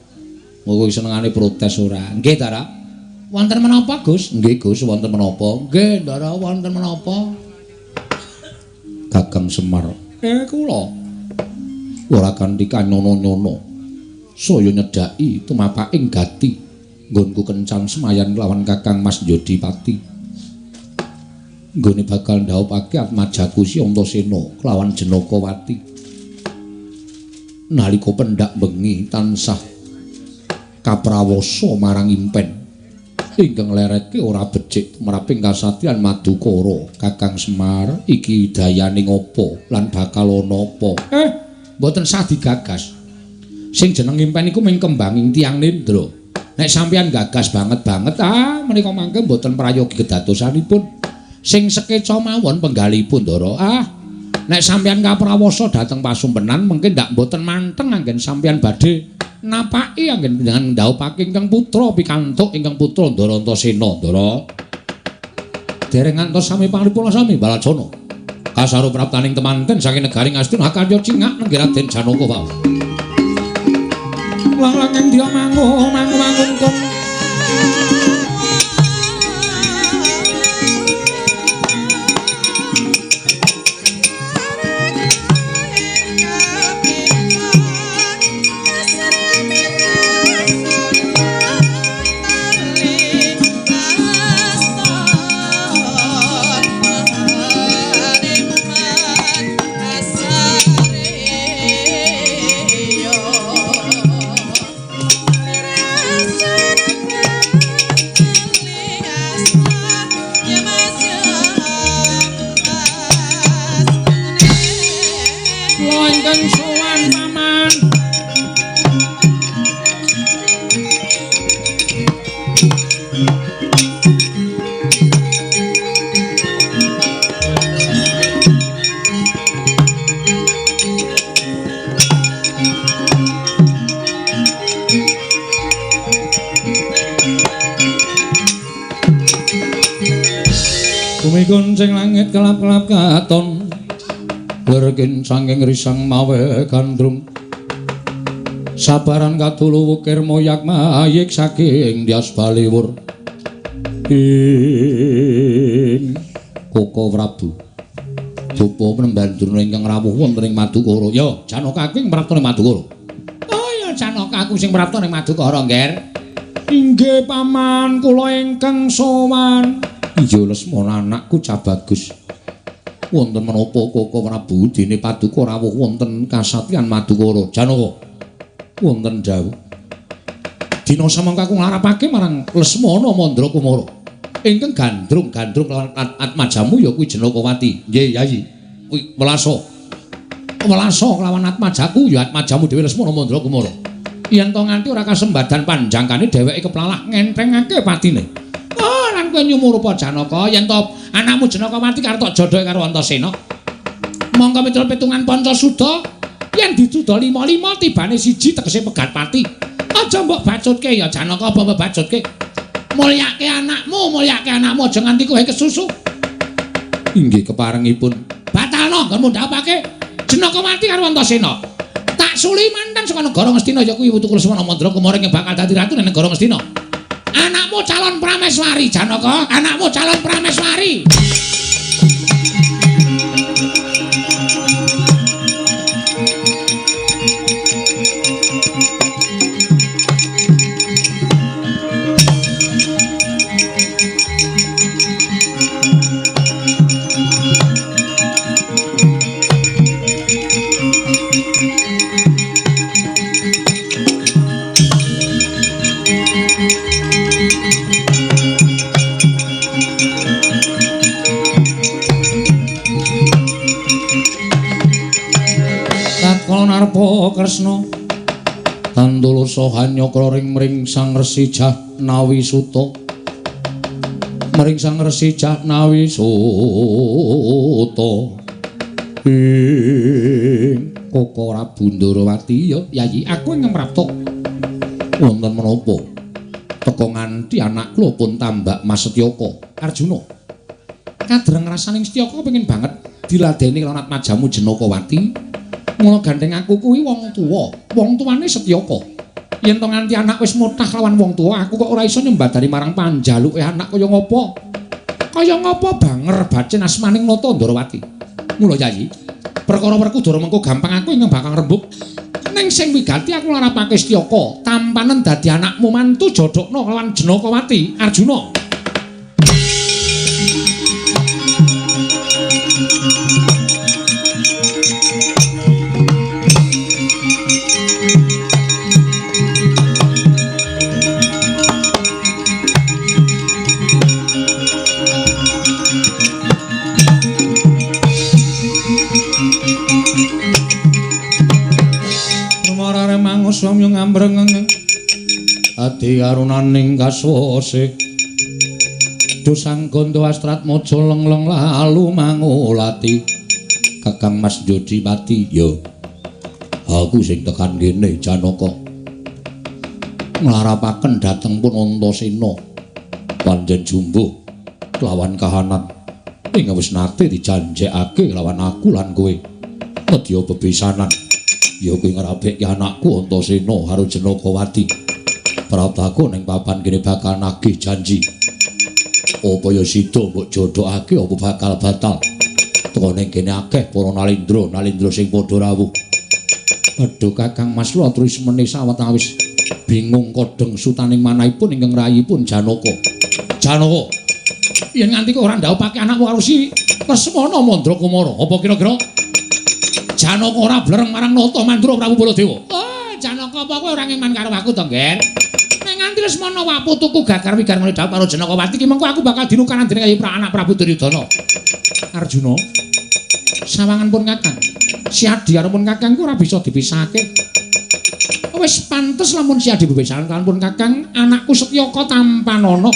Wong senengane protes ora. Nggih, Ndara. Wonten menapa, Gus? Nggih, Gus, wonten menapa? Nggih, Ndara, wonten menapa? Kakang Semar. Kula ora kanthi kanyono-nyono. Saya nyedhaki tumapaking gati nggonku kencan semayan lawan Kakang Mas Jodipati. Nggone bakal ndhaupake atmajaku si Antasena kelawan Janakawati. Nalika pendak bengi tansah kaprawasa marang impen ingkang lereke ora becik tumraping kasatyan Madukara. Kakang Semar iki dayane ngopo lan bakal ana apa? Mboten sah digagas. Sing jeneng impen iku mung kembanging tiyang nendra. Nek sampeyan gagas banget-banget menika mangke mboten prayogi kedadosanipun. Sing sekeca mawon penggalipun Ndara. Nek sampeyan kaprawasa dhateng pasumpenan mengke ndak mboten manteng anggen sampeyan badhe napaki anggen panjenengan ndhaupake ingkang putra pikantuk ingkang putra Ndara Antasena. Ndara. Dereng ngantos sami pangripun sami Balacana. Kasaru praptaning temanten saking negari Ngastina hakarya cingak nenggih Raden Janaka wau. Lang-langing dia mangu mangu mangungkung. Guncing langit kelap-kelap katon lerkin sanging risang mawe gandrung sabaran katulu wukir moyak mayik saking Dyas Baliwur ing Koko Prabu Dupa penemban durna ingkang rawuh wonten ing Madukara. Ya Janaka aku ing prapta ning Madukara. Oh ya Janaka aku sing prapta ning Madukara, Ngger. Inggih paman kula ingkang sowan. Iya Lesmana anakku cah bagus. Wonten menapa Koko Prabu dene paduka rawuh wonten kasatyan Madukara. Janaka wonten dawuh. Dina samangka aku nglarapake marang Lesmana Mandra Kumara. Ingkang gandrung-gandrung lawan atmajamu ya kuwi Janakawati. Nggih Yayi. Kuwi welasa. Welasa kelawan atmajaku ya atmajamu dhewe Lesmana Mandra Kumara. Yen to nganti ora kasembadan panjangkane dheweke keplalah ngenthengake patine. Lan kowe nyumurupa Janaka yen to anakmu Janakawati karo tok jodhoke karo Antasena. Mongko miturut pitungan Pancasuda yen diduda 5-5 tibane siji tegese pegat pati. Aja mbok bacutke ya Janaka, apa mbok bacutke. Mulyake anakmu, mulyake anakmu aja nganti kowe kesusu. Inggih keparengipun. Batalno nggonmu ndhapake Janakawati karo Antasena. Tak suli mantan saka negara Ngastina ya kuwi putu Lesmana Mandra Kumara ingkang bakal dadi ratu ning negara Ngastina. Anakmu calon prameswari Janaka, anakmu calon prameswari. tanpa kresna tandulasa hanyakra ring mring Sang Resi Jahnawi Suta mring Sang Resi Jahnawi Suta ing Koko Prabu Ndarawati ya Yayi aku ing ngrapta wonten menapa teka nganti anak kula pun tambak Mas Setyaka Arjuna kadreng rasaning Setyaka pengin banget diladeni karo Atmajamu Jenakawati. Mula gandeng aku kuwi wong tuwa, wong tuane Setyaka. Yen to nganti anak wis motah lawan wong tuwa, aku kok ora iso nyembadani marang panjaluke anak kaya ngopo. Kaya ngopo banger bacin asmaning Nata Ndarawati. Mula Yayi, perkara Werkudara mengko gampang aku ingkang bakal rembug. Ning sing wigati aku larapake Setyaka, tampanen dadi anakmu mantu jodhokno lawan Jenakawati, Arjuna. Samya ngambreng ati arunaning kaswase dosang gondo astratmaja lengleng lalu mangulati Kakang Mas Jodipati ya aku sing tekan kene Janaka nglarapaken dhateng pun Antasena pancen jumbuh kelawan kahanan ing wis nate dijanjekake lawan aku lan kowe nedya bebesanan ya kuwi ngrabekke anakku Antasena karo Jenakawati. Praptaku ning papan kene bakal nagih janji. Apa ya sida mbok jodhokake apa bakal batal. Teka ning kene akeh para nalindra, nalindra sing padha rawuh. Aduh Kakang Mas kula terus meneh sawetawis bingung kodheng sutaning manahipun ingkang rayipun Janaka. Janaka, yen nganti kok ora ndhaupake anakmu karo si Lesmana Mandrakumara, apa kira-kira Janaka ora blereng marang Nata Mandura Prabu Baladewa. Oh, Janaka apa kowe ora ngeman karo aku to, Ngger? Nek nganti Lesmana wae putuku gagar wigar ngene dhawuh karo Jenakawati ki mengko aku bakal dinukaran dening kaya anak Prabu Duryudana. Arjuna, sawangan pun Kakang. Si Adi karo pun Kakang ku ora bisa dipisahake. Wis pantes lamun si Adi bebesahan kalian pun Kakang, anakku Setyaka tampanana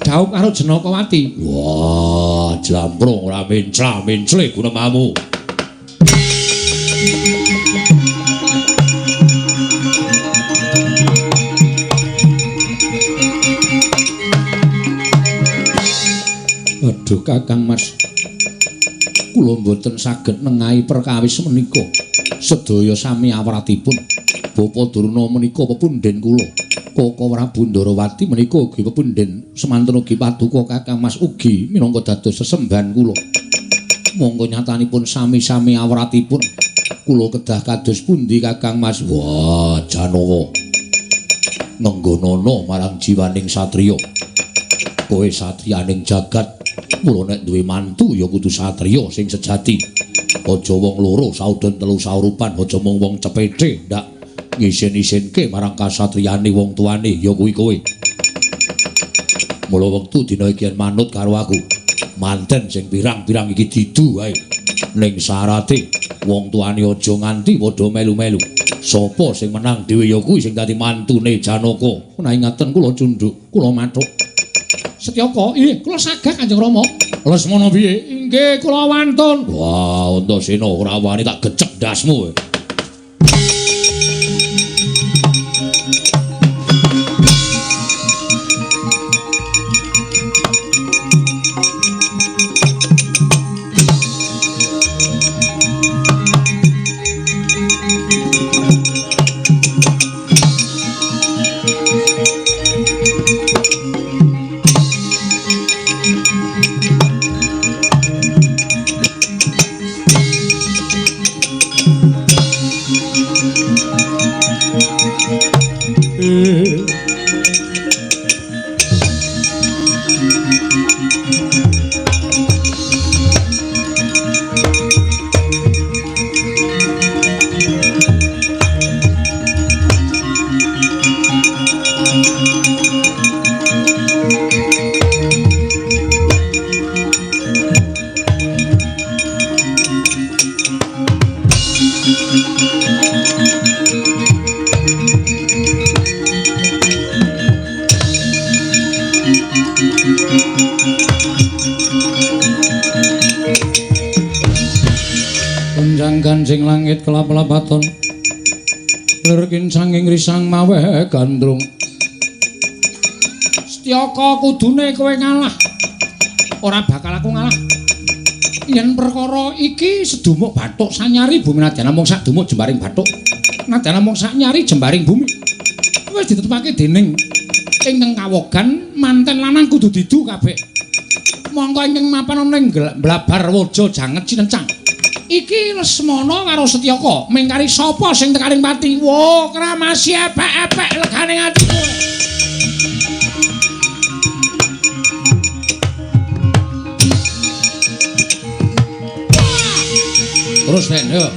dhawuh karo Jenakawati. Wah, jlamprung ora mencla-mencle gunemamu. Aduh Kakang Mas, kula mboten saged nengahi perkawis menika. Sedaya sami awratipun. Bapa Durna menika pepundhen kula. Koko Prabu Ndarawati menika ugi pepundhen, semanten ugi paduka Kakang Mas ugi minangka dados sesembahan kula. Monggo nyatanipun sami-sami awratipun. Kula kedah kados pundi Kakang Mas? Wah, Janaka. Ngenggonana marang jiwaning satriya. Kowe satriyaning jagat. Mula nek duwe mantu ya kudu satriya sing sejati. Aja wong loro saudon telu saurupan, aja mung wong cepethe ndak ngisin-isinke marang kasatriyane wong tuane ya kuwi kowe. Mula wektu dina iki manut karo aku. Manten sing pirang-pirang iki didu wae. Ning syarate wong tuane aja nganti padha melu-melu. Sapa sing menang dhewe ya kuwi sing dadi mantune Janaka. Menawi ngaten kula cundhuk, kula mathuk. Setyaka, inggih kula sagah Kanjeng Rama. Lesmana piye? Inggih kula wantun. Wah, Antasena ora wani tak gecek ndasmu. Gonjang ganjing langit kelap-lapaton. Lir kincanging risang maweh gandrung. Setyaka kudune kowe ngalah. Ora bakal aku ngalah. Yen perkara iki sedumuk bathuk sanyari bumi nadyan namung sak dumuk jembaring bathuk. Nadyan namung sak nyari jembaring bumi. Wis ditetepake dening ingkang kawogan manten lanang kudu didu kabeh. Mongko ingkang mapan ana ing blabar waja janget cinencang. Iki Lesmana karo Setyaka mingkari sapa sing tekaning pati. Wo kramasi epek-epek legane atiku. Terus nek yo.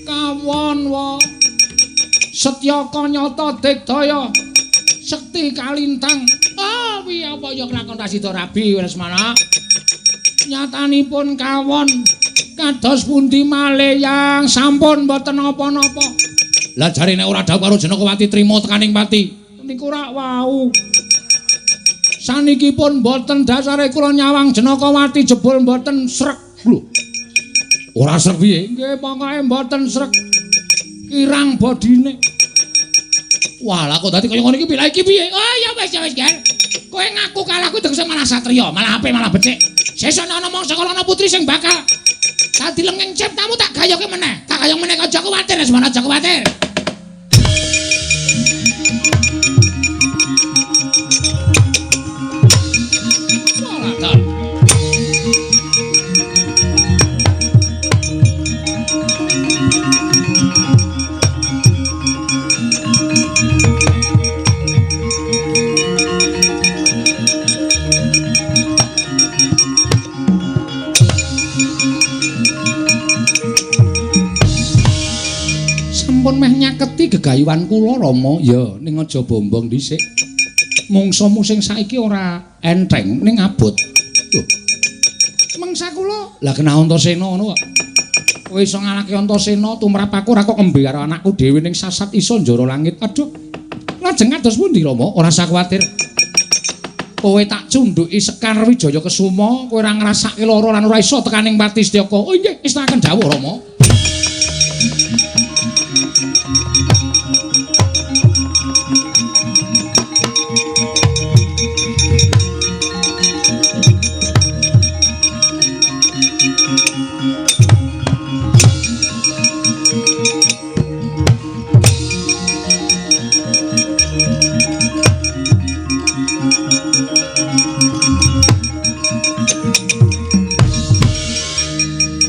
Kawon wa Setyaka nyata digdaya sekti kalintang. Ah piye apa ya kelakon ra sida rabi Lesmana. Nyatanipun kawon kados pundi malih yang sampun mboten napa-napa. Lah jare nek ora dhawuh karo Janakawati trima tekaning pati. Niku rak wau. Saniki pun mboten dasare kula nyawang Janakawati jebul mboten srek. Lho. Ora srek piye? Nggih, pokoke mboten srek. Kirang bodine. Wah, lah kok dadi kaya ngono iki piye? Lah iki piye? Oh ya wis ya wis, Ger. Kowe ngaku kalah kuwi tegese malah satriya, malah apik malah becik. Sesuk ana mangsa kala putri sing bakal dadi lenging ciptamu tak gayoke meneh. Tak gayong meneh aja kuwatir, Lesmana, aja kuwatir. Sampun meh nyaketi gegayuhan kula Rama. Ya ning aja bombong dhisik. Mungsuhmu sing saiki ora enteng ning abot. Lho. Mangsa kula lah kena Antasena ngono kok. Kowe iso ngalahke Antasena tumrap aku ora kok kembe karo anakku dhewe ning sasat iso njara langit. Aduh. Lajeng kados pundi Rama? Ora usah kuwatir. Kowe tak cundhuki Sekar Wijaya Kesuma, kowe ora ngrasake lara lan ora iso tekaning pati Setyaka. Oh nggih, istaken dawuh Rama.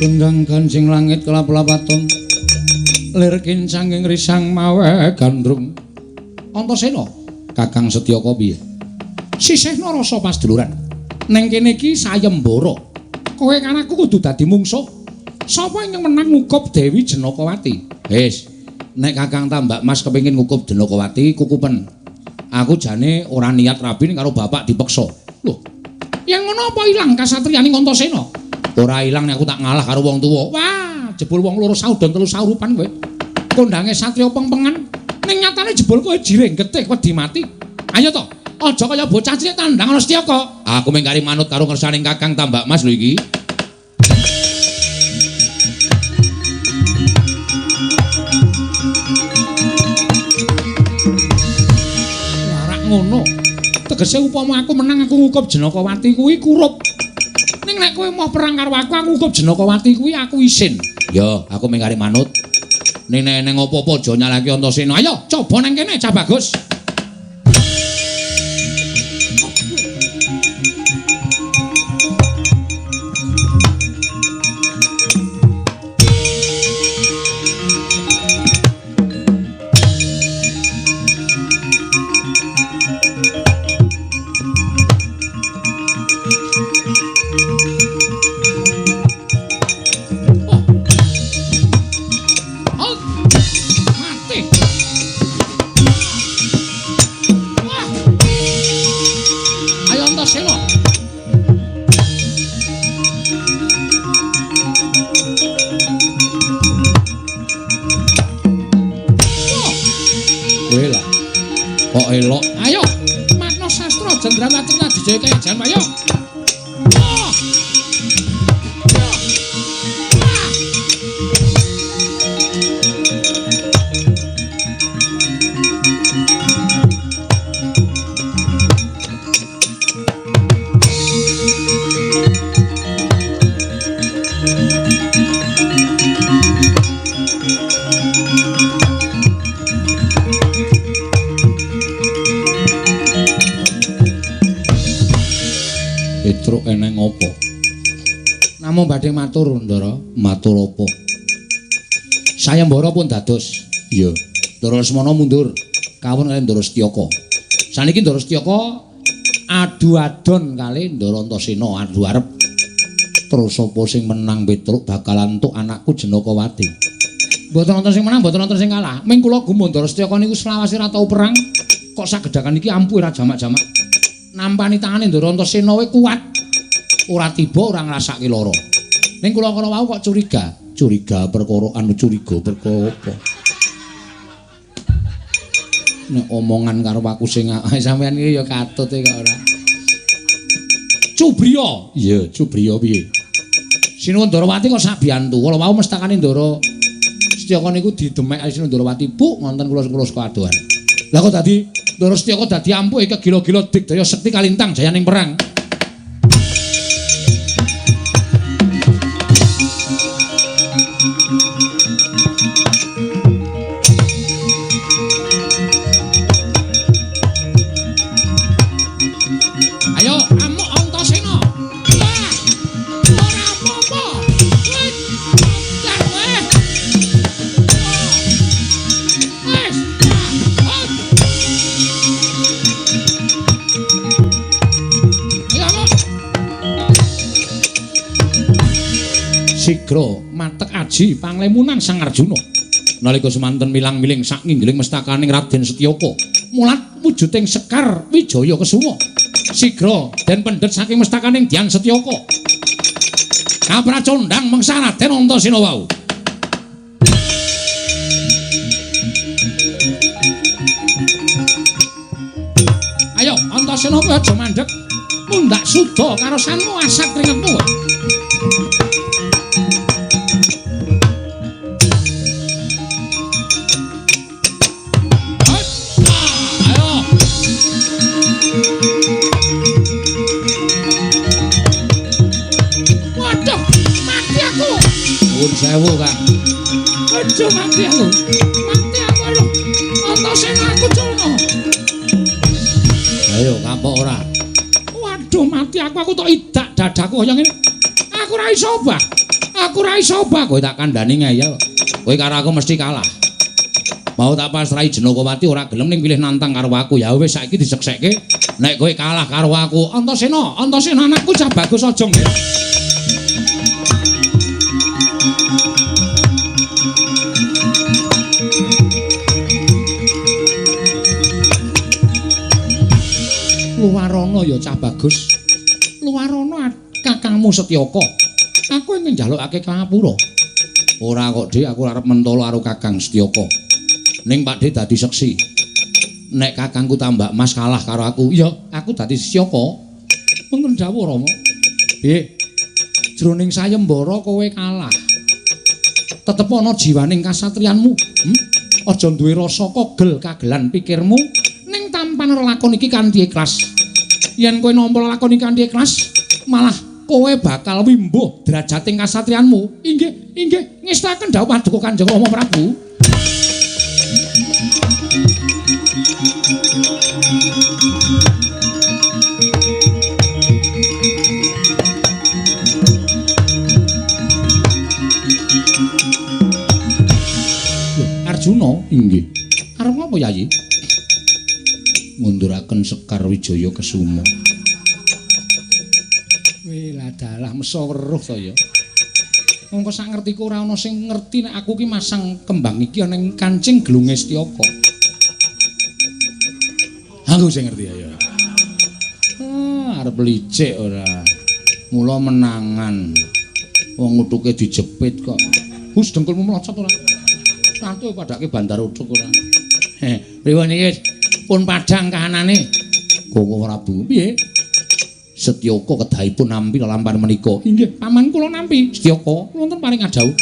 Gonjang ganjing langit kelap-lapaton. Lir kincanging risang maweh gandrung. Antasena, Kakang Setyaka piye? Sisihna rasa pasduluran. Neng kene iki sayembara. Kowe kan aku kudu dadi mungsuh. Sapa ingkang menang ngukup Dewi Janakawati? Wis, nek Kakang Tambak Mas kepengin ngukup Janakawati, kukupen. Aku jane ora niat rabi karo bapak dipeksa. Lho, yen ngono apa ilang kasatriyane Antasena? Ora ilang nek aku tak ngalah karo wong tuwa. Wah, jebul wong loro saudon telu saurupan kowe. Kondange satriya pengpengan. Ning nyatane jebul kowe jiring getih wedi mati. Ayo to, aja kaya bocah cilik tandang ana Setyaka. Aku mung kari manut karo ngersane Kakang Tambak Mas lho iki. Larak ngono. Tegese upama aku menang aku ngukup Janakawati kuwi kurup. Ning nek kowe mau perang karo aku, aku ngukup Janakawati kuwi aku isin. Ya, aku mung kari manut. Ning nek neng apa-apa aja nyalahke Antasena. Ayo, coba nang kene Cah Bagus. elok. Ayo, makna sastra Jendrawati Dijaya Kayajan ayo. Petruk eneng apa? Namung badhe matur, Ndara. Matur apa? Sayembara pun dados. Iya. Ndara Lesmana mundur kawon kali Ndara Setyaka. Saniki Ndara Setyaka adu adon kali Ndara Antasena adu arep. Terus sapa sing menang Petruk bakal entuk anakku Janakawati. Mboten wonten sing menang, mboten wonten sing kalah. Ming kula gumun Ndara Setyaka niku selawase ora tau perang. Kok sagedhakan iki ampuh ora jamak-jamak. Nampani tangane Ndara Antasena we kuat. Ora tiba ora ngrasake lara. Ning kula kala wau kok curiga, curiga perkara anu curiga perkara apa? Nek omongan karo aku sing sampean iki ya katut e kok ora. Cubriya. Iya, Cubriya piye? Sinuwun Ndarawati kok sabiyantu. Kala wau mestakane Ndara Setyaka niku didemek Sinuwun Ndarawati, "Bu, ngonten kula saka adohan." Lah kok dadi Ndara Setyaka dadi ampuh kegila-gila digdaya sekti kalintang jayaning perang. Ayo amuk Antasena. Wah. Ora apa-apa. Wis. Wis. Sigra matek aji panglemunan Sang Arjuna. Nalika semanten milang-miling sak nginggiling mestakaning Raden Setyaka, mulat wujuding Sekar Wijaya Kesuma. Sigra den pendhet saking mestakaning Dyang Setyaka. Kapracondhang mengsa Raden Antasena wau. Ayo Antasena kowe aja mandheg. Mundhak suda karosanmu asat kringetmu. Sewu Kang. Aja mati aku. Mati aku lho. Antasena aku culno. Ayo kapok ora. Waduh mati aku tok idak dadaku kaya ngene. Aku ora iso obah. Aku ora iso obah kowe tak kandhani ngeyel. Kowe karo aku mesti kalah. Mau tak pasrahi Janakawati ora gelem ning pilih nantang karo aku. Ya wis saiki diseksekke nek kowe kalah karo aku. Antasena, Antasena anakku cah bagus aja nggih. Luwarana ya cah bagus. Luwarana kakangmu Setyaka. Aku ingin njalukake pangapura. Ora kok, Dik, aku arep mentolo karo Kakang Setyaka. Ning Pakdhe dadi seksi. Nek kakangku Tambak Mas kalah karo aku, ya aku dadi Setyaka. Wonten dawuh Rama. Piye? Jroning sayembara kowe kalah. Tetep ana jiwaning kasatriyanmu. Aja duwe rasa kogel kagelan pikirmu. Ning tampan lelakon iki kanthi ikhlas. Yen kowe nampa lelakon iki kanthi ikhlas, malah kowe bakal wimbuh derajating kasatriyanmu. Inggih, inggih, ngestaken dawuh paduka Kanjeng Rama Prabu. Lho, Arjuna, inggih. Arep ngapa, Yayi? Ngunduraken Sekar Wijaya Kesuma. Weh, ladalah mesa weruh to ya. Mongko sak ngertiku ora ana sing ngerti nek aku ki masang kembang iki ana ing kancing gelunge Setyaka. Aku sing ngerti ya. Ah, arep licik ora. Mula menangan. Wong utuke dijepit kok. Hus dengkulmu mlocot ora. Tantu padake bandar utuk ora. Heh, pripun iki? Pun padhang kahanane. Koko Prabu, piye? Setyaka kedahipun nampi lelampahan menika. Inggih, paman kula nampi. Setyaka, wonten paring adhawuh.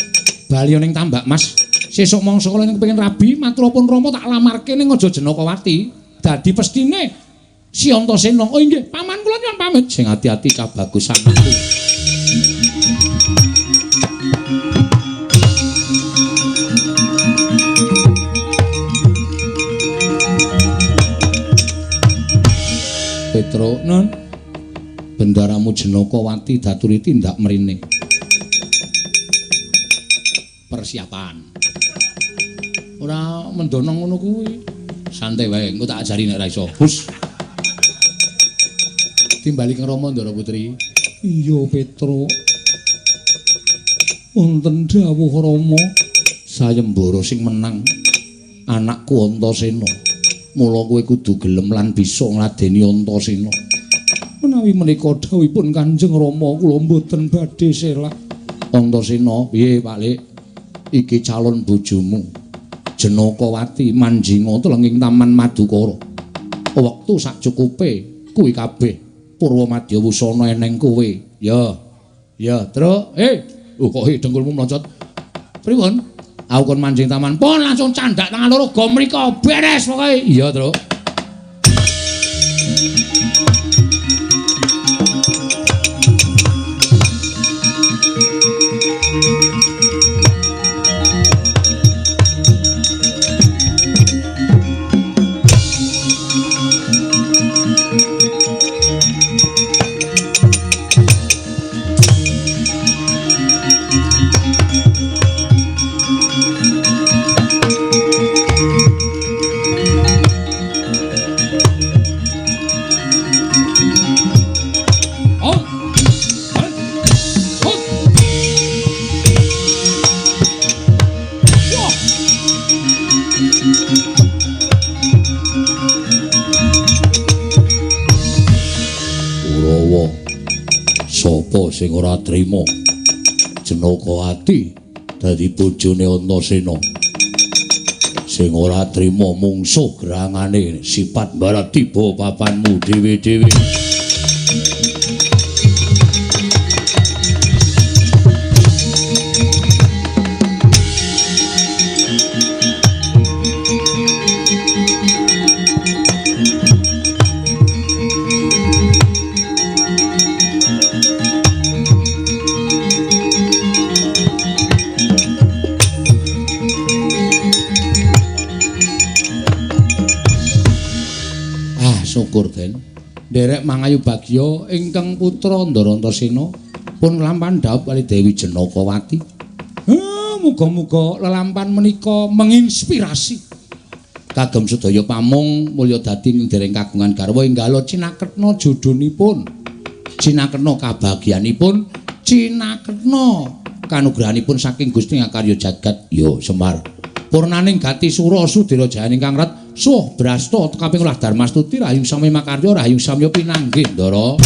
Bali ning Tambak Mas. Sesuk mangsa kula ning kepengin rabi, maturapun Rama tak lamarke ning Aja Jenakawati. Dadi pestine si Antasena. Oh inggih, paman kula nyuwun pamit. Sing ati-ati cah bagus anakku. Petro, nun. Bendaramu Jenakawati daturi tindak mrene. Persiapan. Ora mendono ngono kuwi. Santai wae, engko tak ajari nek ora iso. Hus. Timbali kang Rama Ndara Putri. Iya, Petro. Wonten dawuh Rama, sayembara sing menang anakku Antasena. Mula kowe kudu gelem lan bisa ngladeni Antasena. Menawi menika dawuhipun Kanjeng Rama kula mboten badhe selak. Antasena, piye Pak Lik? Iki calon bojomu. Jenakawati manjinga telenging Taman Madukara. Wektu sak cukupe kuwi kabeh Purwa Madya wusana eneng kowe. Ya. Ya, Truk. Kok dengkulmu mlocot. Pripun? Aku kon manjing taman. Pun langsung candak tangan loro go mriko beres pokoke. Iya, Truk. Sing ora trima Jenakawati dadi bojone Antasena, sing ora trima mungsuh gerangane sipat barat tiba papanmu dhewe-dhewe. Syukur den nderek mangayu bagya ingkang putra Ndara Antasena pun nglampahan dhaup kali Dewi Jenakawati. Muga-muga lelampahan menika menginspirasi kagem sedaya pamong mulya dadi ing dereng kagungan garwa enggala cinaketna jodhonipun, cinaketna kabagyanipun, cinaketna kanugrahanipun saking Gusti Ngakarya jagat. Ya Semar purnaning gati sura sudira jayaning kang rat suh brasta kaping olah darmastuti rahayu samya makarya rahayu samya pinanggih Ndara.